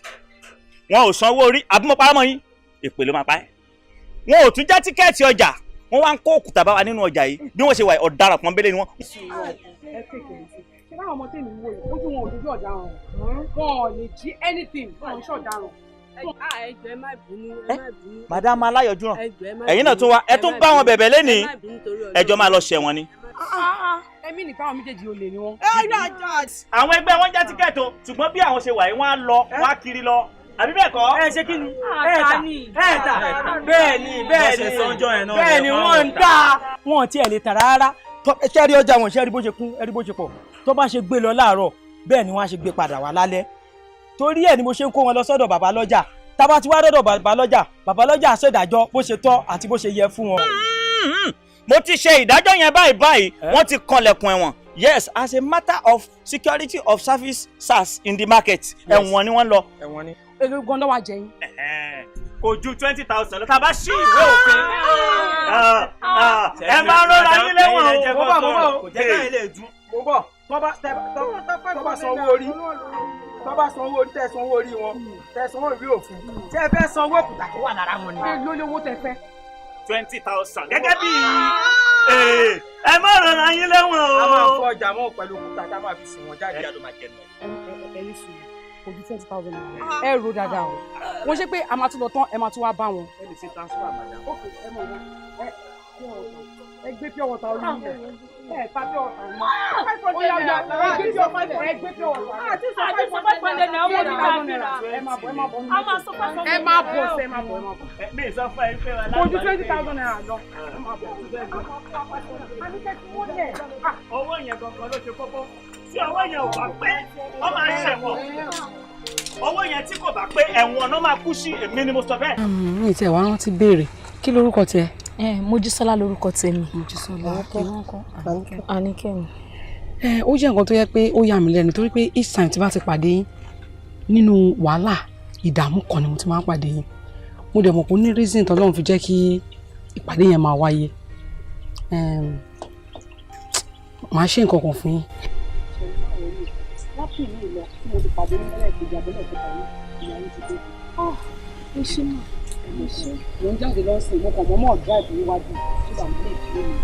S14: Wọn ò sanwó orí, àbí mo parọ́ mọ́ yín? Èpè ló máa pa ẹ́. Wọn ò tún já tíkẹ́ẹ̀tì ọjà, wọ́n wá ń kó òkúta bá wa nínú ọjà yìí. Bí wọ́n ṣe wà yìí, ọ̀daràn pọ́nbélé ni wọ́n.
S12: Ẹ tètè ṣe báwọn ọmọ tèmi wò yìí, ojú wọn ò dojú ọ̀daràn, wọn ò lè jí anything, wọn ò ń ṣọ̀daràn.
S11: Ẹ jọ̀ọ́, ẹ má bínú, ẹ má bínú.
S14: Madam aláyọ̀jú ràn, ẹ̀yin náà tún wá, ẹ tún bá wọn bẹ̀bẹ̀ lẹ́nìí, ẹjọ́ máa lọ ṣẹ̀wọ̀n ni.
S12: Ẹmí nìkan, àwọn méjèèjì olè ni wọn.
S14: Àwọn ẹgbẹ́ wọn já tíkẹ́ẹ̀tì o, ṣùgbọ́n bí àwọn ṣe wà yìí, wọ́n á lọ, wọ́n á kiri lọ, àbí bẹ́ẹ̀ kọ́.
S15: Ẹ ṣe kí ni? Ẹ tà, ẹ tà, bẹ́ẹ̀ ni, bẹ́ẹ̀ ni, bẹ́ẹ̀ ni wọ́n ń tà.
S10: Wọn ò tiẹ̀ lè tà rárá. Ṣé rí ọjà wọn, ṣé rí bó ṣe kún, ẹ rí bó ṣe pọ̀? Tó bá ṣe gbé lọ láàárọ̀, bẹ́ẹ̀ ni wọ́n á ṣe gbé padà wá lálẹ́. Torí ẹ̀ ni mo ṣe ń kó wọn lọ sọ́dọ̀ bàbá lọ́jà.
S15: Tá a bá ti wá dọ̀dọ̀ bàbá lọ́jà, bàbá lọ́jà ṣèdájọ́ bó ṣe tọ́ àti bó ṣe yẹ fún wọn.
S14: Mo ti ṣe ìdájọ́ yẹn báyìí báyìí, wọ́n ti kanlẹ̀kùn ẹ̀wọ̀n. Yes, as a matter of security of service SARS in the market, ẹ̀wọ̀n ni wọ́n lọ.
S15: Ẹ̀wọ̀n ni.
S12: Èló gan-an wà jẹ yín?
S14: Kò ju 20,000 lọ, tá a bá ṣí ìwé òfin. Ẹ máa rọra yín lẹ́wọ̀n o.
S15: Mo bọ̀, mo bọ̀ o. Kò jẹ́ káyọ̀ lè dún. Mo bọ̀, tó bá san owó orí, tó bá san owó orí, tẹ́ san owó orí wọn, tẹ́ san owó ìwé òfin, tẹ́ fẹ́ san owó òkúta tó wà lára wọn ni.
S12: Èló lówó tẹ fẹ́?
S14: 20,000 gẹ́gẹ́ bí ẹ má rọra yín lẹ́wọ̀n o.
S15: A máa fọ ọjà mọ́ pẹ̀lú òkúta tá a máa fi sìn wọ́n jáde.
S12: Ẹ ní sùúrù, kò ju 20,000 naira. Ẹ ro dáadáa o, wọ́n ṣe pé a máa tún lọ tán, ẹ máa tún wá bá wọn.
S15: Ẹ lè ṣe transfer, madam.
S12: Ok, ẹ mọ̀ wọn, ẹ ẹ gbé pure water orí ilẹ̀, ẹ ta pure water mọ́. Ó yá, yá, ẹ gbé pure water, ẹ gbé pure water.
S11: Àti sọ 500 naira, owó ní káfíńrà.
S12: Ẹ máa bọ̀, ẹ máa bọ̀,
S11: A máa sọ 500.
S12: Ẹ máa bọ̀ sẹ́, ẹ máa bọ̀, ẹ máa bọ̀.
S14: Mi sọ fún ẹ pé wà
S12: Kò ju 20,000 naira lọ. Ẹ máa bọ̀.
S14: Owó yẹn gangan ló ṣe kókó. Tí owó yẹn ò bá pé, wọ́n máa ṣẹ̀wọ̀n. Owó yẹn tí kò bá pé, ẹ̀wọ̀n náà máa kú sí, èmi ni mo sọ bẹ́ẹ̀.
S12: Mi tiẹ̀ wá rántí béèrè, kí lorúkọ tiẹ̀?
S3: Mojísọ́lá lorúkọ tèmi.
S12: Mojísọ́lá.
S3: Àníkẹ́ mi.
S12: Ẹ ó jẹ́ nǹkan tó yẹ pé ó yà mí lẹ́nu torí pé each time tí bá ti pàdé yín nínú wàhálà ìdààmú kan ni mo ti máa ń pàdé yín. Mo dẹ̀ mọ̀ pé ó ní reason tọ́lọ́run fi jẹ́ kí ìpàdé yẹn máa wáyé. Màá ṣe nǹkan kan fún yín. Láti ìlú ìlọ tí mo ti pàdé ní ẹlẹ́ẹ̀kejì abẹ́lẹ̀ kẹta yìí, ìyá yín ti dé.
S3: Ẹ ṣé mà, ẹ ṣé.
S12: Mo ń jáde lọ́sìn, mo kàn mọ́mọ́ drive níwájú tó bá mi lè dúró mi.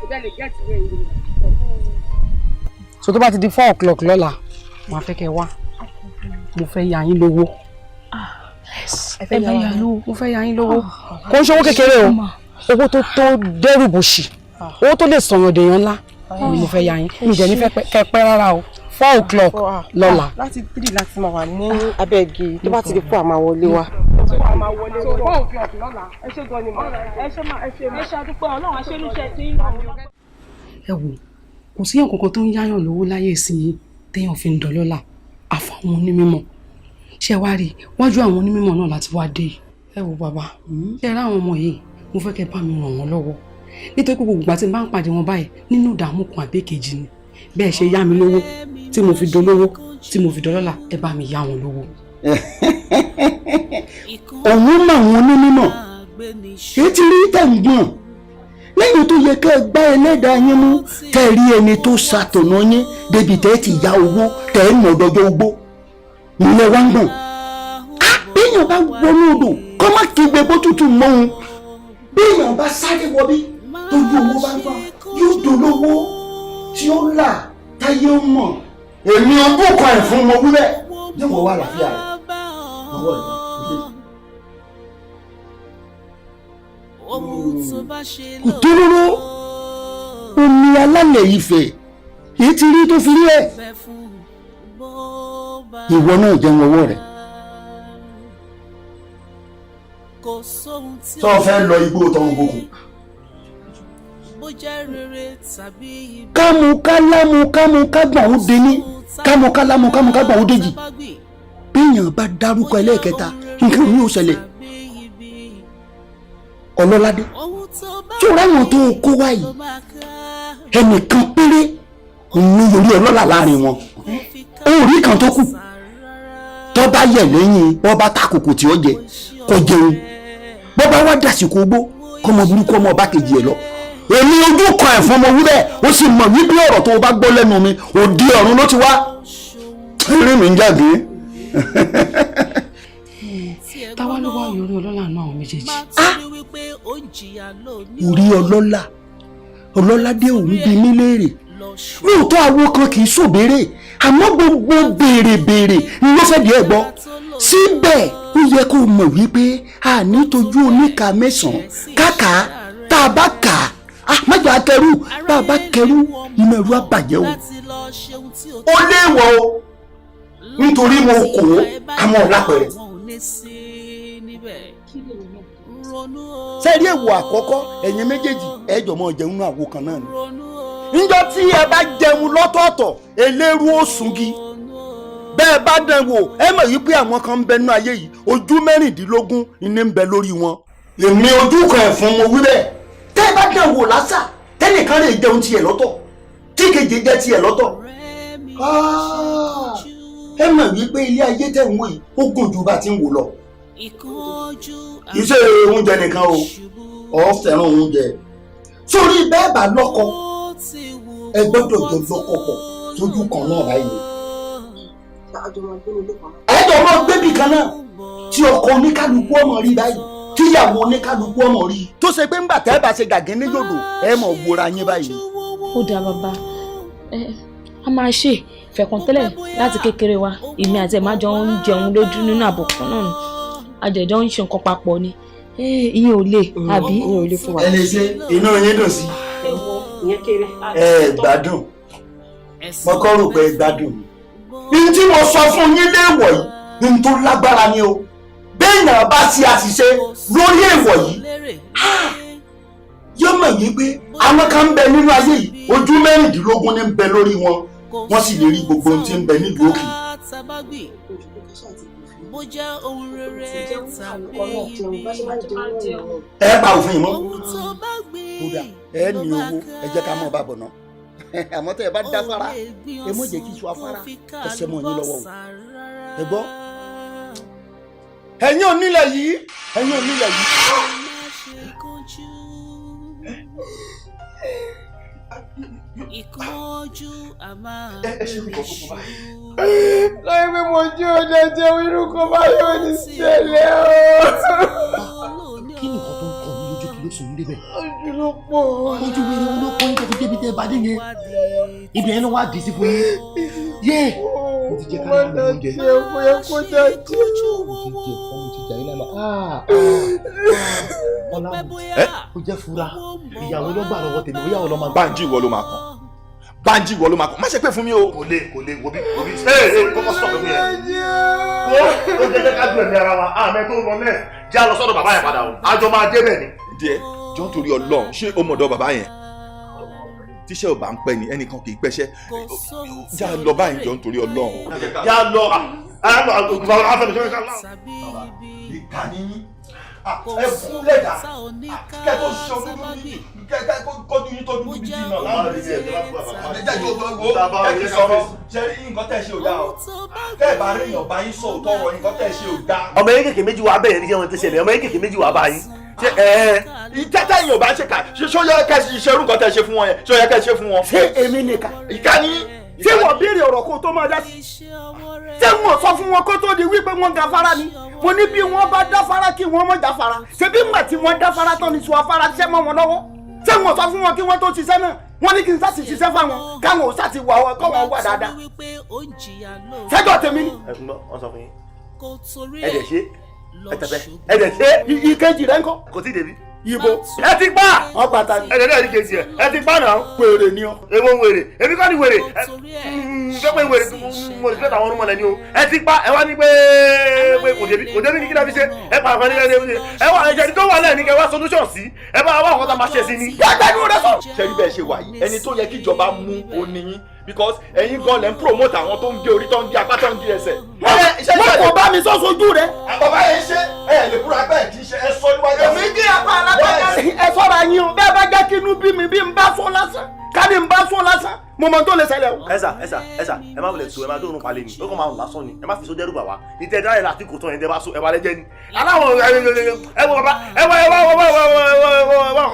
S12: Ìbẹ́ lè get away yìí. So tó bá ti di 4 o'clock lọ́la, màá fẹ́ kẹ́ wá. Mo fẹ́ yá yín lówó.
S3: Ẹ fẹ́ yá wa
S12: lówó. Mo fẹ́ yá yín lówó. Kò ń ṣe owó kékeré o. Owó tó tó dẹ́rù bòṣì. Owó tó lè sọ̀yàn dèèyàn ńlá ni mo fẹ́ yá yín. Mi dẹ̀ ní fẹ́ kẹ́ pẹ́ rárá o. 4 o'clock lọ́la.
S2: Láti 3 láti máa wà ní abẹ́ igi, tó bá ti di 4 a máa wọlé wa.
S12: So 4 o'clock lọ́la. Ẹ ṣé gan ni mà.
S11: Ẹ ṣé mà, ẹ ṣé mà. Ẹ ṣe àdúpẹ́, Ọlọ́run aṣẹ́nuṣẹ́ tí ń lọ.
S12: Ẹ wò, kò sí èèyàn kankan tó ń yáyàn lówó láyé ìsinyìí téèyàn fi ń dọlọ́lá àfàwọn onímọ̀. Ṣé wá rí wájú àwọn onímọ̀ náà láti wá dé yìí. Ẹ wò bàbá, ṣé rí àwọn ọmọ yìí, mo fẹ́ kẹ́ bá mi ràn wọ́n lọ́wọ́ nítorí pé gbogbo ìgbà tí n bá ń pàdé wọn báyìí nínú ìdààmú kan àbí èkejì ni. Bẹ́ẹ̀ ṣe yá mi lówó tí mo fi dolówó, tí mo fi dọlọ́lá, ẹ bá mi yá wọn lówó.
S16: Òun mọ àwọn onímọ̀ èyí tí rí tẹ̀ ń gbọ̀n lẹ́yìn tó yẹ kẹ́ ẹ gbá ẹlẹ́dàá yín mú, kẹ́ ẹ rí ẹni tó ṣàtọ̀nà yín débi tẹ́ ẹ ti ya owó tẹ́ ẹ nà dọjọ́ ogbó nílẹ̀ wá ń gbọ̀n. Béèyàn bá wọnú odò kọ́ má kígbe bó tútù mọ́ òun, béèyàn bá sáré wọbí tójú owó bá ń gbọ̀n yóò dolówó tí ó là táyé ó mọ̀. Èmi ogún kan ẹ̀ fún mo wí bẹ́ẹ̀ níwọ̀n wà láfíà rẹ̀ lọ́wọ́ rẹ̀ ilé. Kò tó lóró omi alálẹ̀ ìfẹ́ èyí ti rí tó fi rí ẹ̀, ìwọ náà jẹun ọwọ́ rẹ̀. Tó o fẹ́ lọ igbó tọrun bokùn. Kámu kálámu kámu kágbọ̀n ó dení, kámu kálámu kámu kágbọ̀n ó déjì. Béèyàn bá dárúkọ ẹlẹ́ẹ̀kẹta, nǹkan mi ò ṣẹlẹ̀. Ọlọ́ládé tí o ráwọn tó o kó wáyìí, ẹnìkan péré òun yorí ọlọ́lá láàrin wọn, orí kan tó kù tó bá yẹ̀ lẹ́yìn bọ́ bá takòkò tí ó jẹ kó jẹun, bọ́ bá wá dàsìkò ogbó kọ́mọ burúkú ọmọ ọba kejì ẹ̀ lọ. Èmi ojú kan ẹ̀fọn mo wí bẹ́ẹ̀, ó sì mọ̀ wípé ọ̀rọ̀ tó o bá gbọ́ lẹ́nu mi, òdi ọ̀run ló ti wá. Eré mi ń jáde.
S12: Táwa ló wá yorí ọlọ́lá náà àwọn méjèèjì?
S16: Orí ọlọ́lá, ọlọ́ládé òun bí mí léèrè lóòótọ́, awo kan kì í ṣòbéèrè, àmọ́ gbogbo béèrè béèrè ni ló fẹ́ díẹ̀ gbọ́. Síbẹ̀ ó yẹ kó mọ̀ wípé a ní tójú oníka mẹ́sàn-án káàká tá a bá kà á májà kẹrù, bá a bá kẹrù inú ẹrú á bàjẹ́ o. Ó léèwọ̀ o, nítorí mo kò àmọ́ lápẹ̀rẹ̀. Sẹ́ẹ̀rí èèwọ̀ àkọ́kọ́, ẹ̀yin méjèèjì ẹ̀jọ̀ mọ́ jẹun nínú àwo kan náà ni. Níjọ́ tí ẹ bá jẹun lọ́tọ̀ọ̀tọ̀, eléru ó sungi bẹ́ẹ̀. Tẹ́ ẹ bá dán wò, ẹ mọ̀ yìí pé àwọn kan ń bẹ nínú ayé yìí, ojú 16 ní ń bẹ lórí wọn. Èmi ojú kan ẹ̀fọn mo wí bẹ́ẹ̀. Tẹ́ ẹ bá dán wò lásà, tẹ́nìkan lè jẹun tiẹ̀ lọ́tọ̀, tí kejì jẹ́ tiẹ̀ lọ́tọ̀. Ẹ mọ̀ wípé ilé ayé tẹ̀ ń wò yìí, ó gùn ju bá ti ń wò lọ. Kì í ṣe oúnjẹ nìkan o, ọ̀ fẹ́ràn oúnjẹ. Sórí bẹ́ẹ̀ bá lọ́kọ, ẹ gbọ́dọ̀ jọ lọ́kọ pọ̀ sójú kan náà báyìí. Ẹ jọ máa gbébì kan náà tí ọkọ oníkálukú ọmọ rí báyìí, tíyàwó oníkálukú ọmọ rí. Tó ṣe pé ńgbà tẹ́ ẹ bá ṣe gàgé ní yòdò, ẹ mọ̀ wòra yín báyìí.
S3: Ó dáa bàbá, a máa ṣe fẹ̀kàn tẹ́lẹ̀ láti kékeré wa, èmi àti ẹ̀ máa jọ ń jẹun lójú nínú àbùkù náà ni, àjẹjọ ń ṣe nǹkan papọ̀ ni. Ìyẹn ò lè àbí.
S2: Ìyẹn ò lè fún wa.
S16: Ẹ lè ṣe, inú yín dùn sí.
S2: Ìyẹn kéré.
S16: Ẹ gbádùn, mo kọ́ rò pé ẹ gbádùn. Ní tí mo sọ fún yín léèwọ̀ yìí, ní tó lágbára ni o. Béèyàn bá ṣe àṣìṣe lórí èèwọ̀ yìí, yóò mọ̀ yín pé àwọn kan ń bẹ nínú ayé yìí, ojú 16 ní ń bẹ lórí wọn, wọ́n sì lè rí gbogbo ohun tí ń bẹ nílùú òkè. Ẹ pa òfin yìí mọ́. Kódà ẹ ní owó, ẹ jẹ́ ká mọ̀ bá bọ̀ náà. Àmọ́ tẹ́ ẹ bá dá fara, ẹ mọ̀ jẹ́ kí iṣu afárá ọ̀sẹ̀ mọ̀ yín lọ́wọ́ o. Ẹ gbọ́. Ẹ̀yin onílẹ̀ yìí, ẹ̀yin onílẹ̀ yìí.
S15: Láyé pé mo jí oúnjẹ jẹun, irú kan báyìí ò ní ṣẹlẹ̀ o.
S5: Kí ni nǹkan tó ń kọ mí lójú, kí ló sùn ń débẹ̀?
S15: Ojú ló pọ̀.
S5: Ojú wèrè wo ló kọ́ yín tó fi débi tẹ́ ẹ bá dé yẹn? Ibi yẹn ló wá dì sí fún yín. Yé! Mo ti jẹ ká ní oúnjẹ.
S15: Mo yẹ kó dá jẹ.
S5: Mo ti jẹ fún, mo ti jà yín lánàá. Ọlá, ó jẹ́ fura. Ìyàwó ló gbà lọ́wọ́ tèmi, bóyá òun ló máa.
S1: Bánjí ìwọ ló máa kàn. Bánjí ìwọ ló máa kàn. Má ṣe pé fún mi o.
S7: Kò lè, kò lè, wo bí, wo bí. Ee, kọ́kọ́ sọ̀ fún mi yẹn. Wo ó jẹ́ jẹ́ ká ju ẹ̀mí ara wa, àmẹ́ tó ń lọ next, já lọ sọ́dọ̀ bàbá yẹn padà o. Àjọ máa dé bẹ̀ ni.
S1: Díẹ̀, jọ ń torí Ọlọ́run, ṣé o mọ̀dọ̀ bàbá yẹn? Tíṣẹ́ ò bá ń pẹ́ ni, ẹnìkan kì í pẹ́ṣẹ́. Já lọ báyìí, jọ ń torí Ọlọ́run.
S7: Já lọ,
S1: ìkà ni yín, ẹ kú lẹ́dà kẹ́ tó ṣe ọdún níbi kẹ́ kọ́jú yín tọ́jú níbi jìnnà láwọn ẹ jẹ́ ìjọba ẹ kì í sọ̀rọ̀. Ṣe rí nǹkan tẹ́ ṣe ò dáa o, tẹ́ ẹ bá rí èèyàn bá yín sọ òótọ́ ọ̀rọ̀, nǹkan tẹ́ ṣe ò dáa.
S7: Ọmọ yẹn kékeré méjì wà bẹ̀rẹ̀ ní sẹ́wọ̀n tó ṣẹlẹ̀, ọmọ yẹn kékeré méjì wà bá yín.
S1: Ṣé ẹ ìtẹ́tẹ́ yìí ò bá ṣe kà, ṣé ó yẹ kẹ́ ṣe irú nǹkan tẹ́ ṣe fún wọn yẹn, ṣé ó yẹ kẹ́ ṣe fún wọn.
S16: Ṣé èmi nìkan?
S1: Ìkà ni.
S16: Ṣé wọ́n béèrè ọ̀rọ̀ kó tó máa dá sí? Ṣé wọ́n sọ fún wọn kó tó di wípé wọ́n ga fara ni? Mo ní bí wọ́n bá dá fara kí wọ́n mọ̀ já fara. Ṣé bí ńgbà tí wọ́n dá fara tán ni sùn afárá ṣiṣẹ́ mọ́ wọn lọ́wọ́? Ṣé wọ́n sọ fún wọn kí wọ́n tó ṣiṣẹ́ náà? Wọ́n ní kí n sáà sì ṣiṣẹ́ fáwọn, káwọn ò sáà ti wà ọ́, kọ́wọn wà dáadáa. Ṣẹ́jọ́ tèmi ni.
S7: Ẹ gbọ́, wọ́n sọ fún yín. Ẹ dẹ̀ ṣe, ẹ tẹ̀fẹ́, ẹ dẹ̀ ṣe.
S16: Ìkejì rẹ̀ ńkọ́?
S7: Kò tí ì débi.
S16: Ibo.
S7: Ẹ ti pa.
S16: Wọ́n pàtàkì.
S7: Ẹ dẹ̀ ní kejì ẹ. Ẹ ti pa náà.
S16: Wèrè ni ọ.
S7: Èwo ń wèrè? Èmi kọ́ ni wèrè. Ẹ fẹ́ pé wèrè mo respect àwọn ọmọ lẹ́ni o. Ẹ ti pa, ẹ wá ní pé kò débi, kò débi ní kí láfi ṣe. Ẹ pa àkànní kí láfi ṣe. Ẹ wá ẹ̀jẹ̀ tó wà lẹ́ẹ̀ ní kẹ́ wá solution sí. Ẹ bá wá ọ̀kọ́ta máa ṣe sí ni.
S16: Gbàgbẹ́nu rẹ sọ.
S1: Ṣé rí bẹ́ẹ̀ ṣe wà yìí? Ẹni tó yẹ kí ìjọba mú òní yín, because ẹ̀yin gan lẹ́ ń promote àwọn tó ń gé orí, tó ń gé apá, tó ń gé ẹsẹ̀.
S16: Wọ́n kò bá mi sọ sojú rẹ.
S1: Bàbá yẹn ṣe ẹ lè búra bẹ́ẹ̀ kì í ṣe ẹ sọ níwájú.
S16: Èmi gé apá alágbájá. Ẹ sọ́ra yín o, bẹ́ẹ̀ bá jẹ́ kí inú bí mi bí n bá sọ lásán, ká ní n bá sọ lásán, mo mọ tó lè ṣẹlẹ̀ o.
S7: Ẹ sà, ẹ sà, ẹ sà, ẹ má wulẹ̀ so, ẹ má dóorùn palẹ̀ ni, ó kàn máa rùn lásán ni, ẹ má fi so dẹ́rù bà wá. Ìtẹ̀ dáhẹ̀ láti kò tán yẹn tẹ́ bá so, ẹ bá lẹ́jẹ́ ni. Aláwọ̀ ẹ wọ bàbá, ẹ wọ ẹ wọ ẹ wọ ẹ wọ ẹ wọ.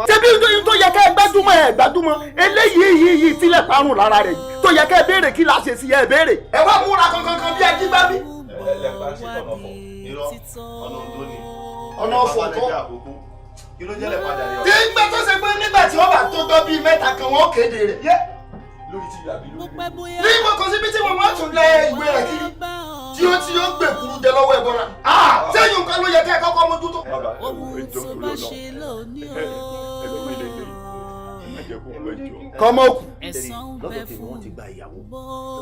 S16: Ṣé bí tó yẹ ká ẹ gbájúmọ̀, ẹ gbájúmọ̀ eléyìí yìí yìí sílẹ̀ parun lára rẹ̀ yìí tó yẹ ká ẹ béèrè kí la ṣe sí, ẹ béèrè. Ẹ wá múra kankan kan bí ẹjí bá bí.
S1: Ẹ lẹ́pàá ṣe tọ̀nà fọ̀.
S7: Irọ́, ọ̀nà Oǹdó ni.
S16: Ọ̀nà ọ̀fọ̀ kọ́.
S7: Kí ló jẹ́ lẹ́pàá jàre?
S16: Tí ń gbé tó ṣe pé nígbà tí wọ́n bá tó tọ́ bíi mẹ́ta kan wọ́n kéde rẹ̀.
S1: Lórí ti àbí lórí.
S16: Ní ìmọ̀ kan síbi tí wọ́n máa tún lẹ ìwé rẹ̀ kiri tí ó tí ó gbè kuru jẹ lọ́wọ́ ẹ̀bọra. Sẹ́yìn nǹkan ló yẹ kẹ́ ẹ kọ́kọ́ mójútó.
S1: Bàbá ẹ wo ẹjọ́ torí Ọlọ́run, ẹ ẹ lọ́mọ ilé ilé ẹ má jẹ́ kó kú, ẹjọ́.
S16: Kọ́mọ kù.
S5: Lọ́dọ̀ tèmi wọ́n ti gba ìyàwó, ẹ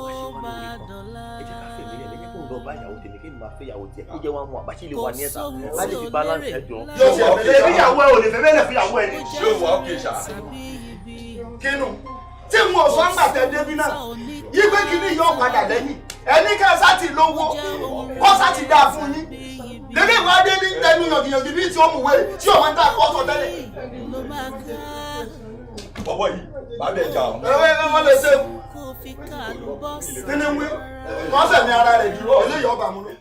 S5: wá ṣe wọn lórí kan, ẹ jẹ́ ká fẹ̀mí lẹ̀, ẹ jẹ́ kó ń lọ bá ìyàwó tèmi kí n máa fẹ́ ìyàwó tiẹ̀, kó jẹ́ wọn mú àbáṣe lè wà ní ẹ̀sà láti fi balance ẹjọ́.
S7: Ṣé ìyàwó ẹ ò lè fẹ́ bẹ́ẹ̀ lẹ̀ fún ìyàwó ẹ ni?
S1: Ṣé o wà ókè ṣá?
S16: Kínú.
S1: Tí n ò sọ ń gbà tẹ débi náà, yí pé kíní yóò padà lẹ́yìn. Ẹni ká sá ti lówó, kọ́ sá ti dáa fún yín. Lélẹ́ ìwà dé ní tẹnu yàngìyàngì bíi tí ó mú wéré tí òun ń ta kọ́ sọ tẹ́lẹ̀. Bọ́bọ́ yìí, bàbá ẹ̀ jà ọ́. Ẹ ẹ wọ́n lè ṣe kíní wí, wọ́n sẹ̀mí ara rẹ̀ dúró, eléyìí ọba mú lọ.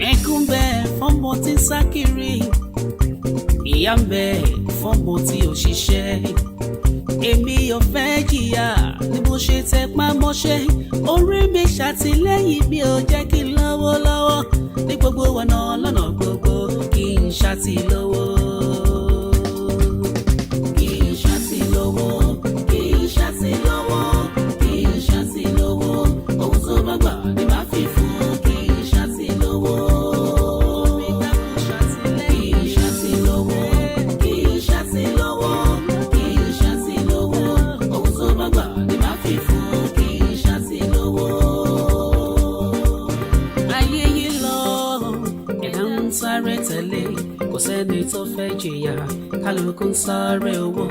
S6: Ẹkún bẹ fọ́mọ tí ń sá kiri, ìyà ń bẹ fọ́mọ tí ò ṣiṣẹ́. Èmi ò fẹ́ jìyà ni mo ṣe tẹpá mọ́ṣẹ́. Orí mi ṣàtìlẹ́yìn mi ò jẹ́ kí n lọ́wọ́ lọ́wọ́ ní gbogbo ọ̀nà lọ́nà gbogbo kí n ṣàtìlówó. Kí n ṣàtìlówó, kí n ṣàtìlówó, kí n ṣàtìlówó. Ohun tó bá gbà ni màá fi fún kí n ṣàtìlówó. Kí n ṣàtìlówó, kí n ṣàtìlówó, kí n ṣàtìlówó. Ohun tó bá gbà ni màá fi fún kí n ṣàtìlówó. Ayé yìí lọ, ẹ̀dá ń sáré tẹ̀lé, kò sẹ́ni tó fẹ́ jìyà, kálukú ń sáré owó.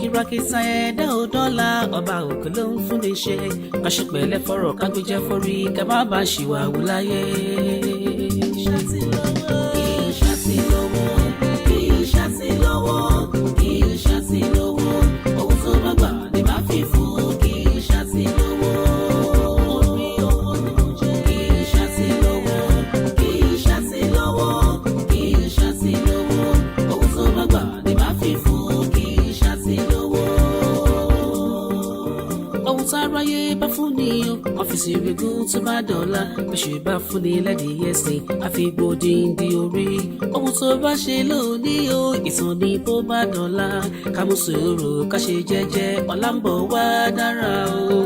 S6: Kìràkìtà ẹ̀dá ò dọ́là, ọba òkè ló ń fúnni ṣe. Ká ṣe pẹ̀lẹ́ fọ̀rọ̀, ká gbéjẹ́ forí, ká má bàa ṣìwàhù láyé. Kì í ṣàtìlówó, kì í ṣàtìlówó, kì í ṣàtìlówó. Ohun tó bá gbà ni màá fi fún, kì í ṣàtìlówó. Kì í ṣàtìlówó, kì í ṣàtìlówó, kì í ṣàtìlówó. Ohun tó bá gbà ni màá fi fún, kì í ṣàtìlówó. Ohun táráyé bá fún ni o, ọ́fíìsì rẹ̀gùn tó bá dọ̀la, bẹ́sẹ̀ bá fún ni lẹ́dìí ẹ̀sìn, àfigbódìndín orí. Ohun tó bá ṣe lónìí o, ìtàn ni bó bá dọ̀la. Ká mú sùúrù, ká ṣe jẹ́jẹ́, ọ̀la ń bọ̀ wá dára o.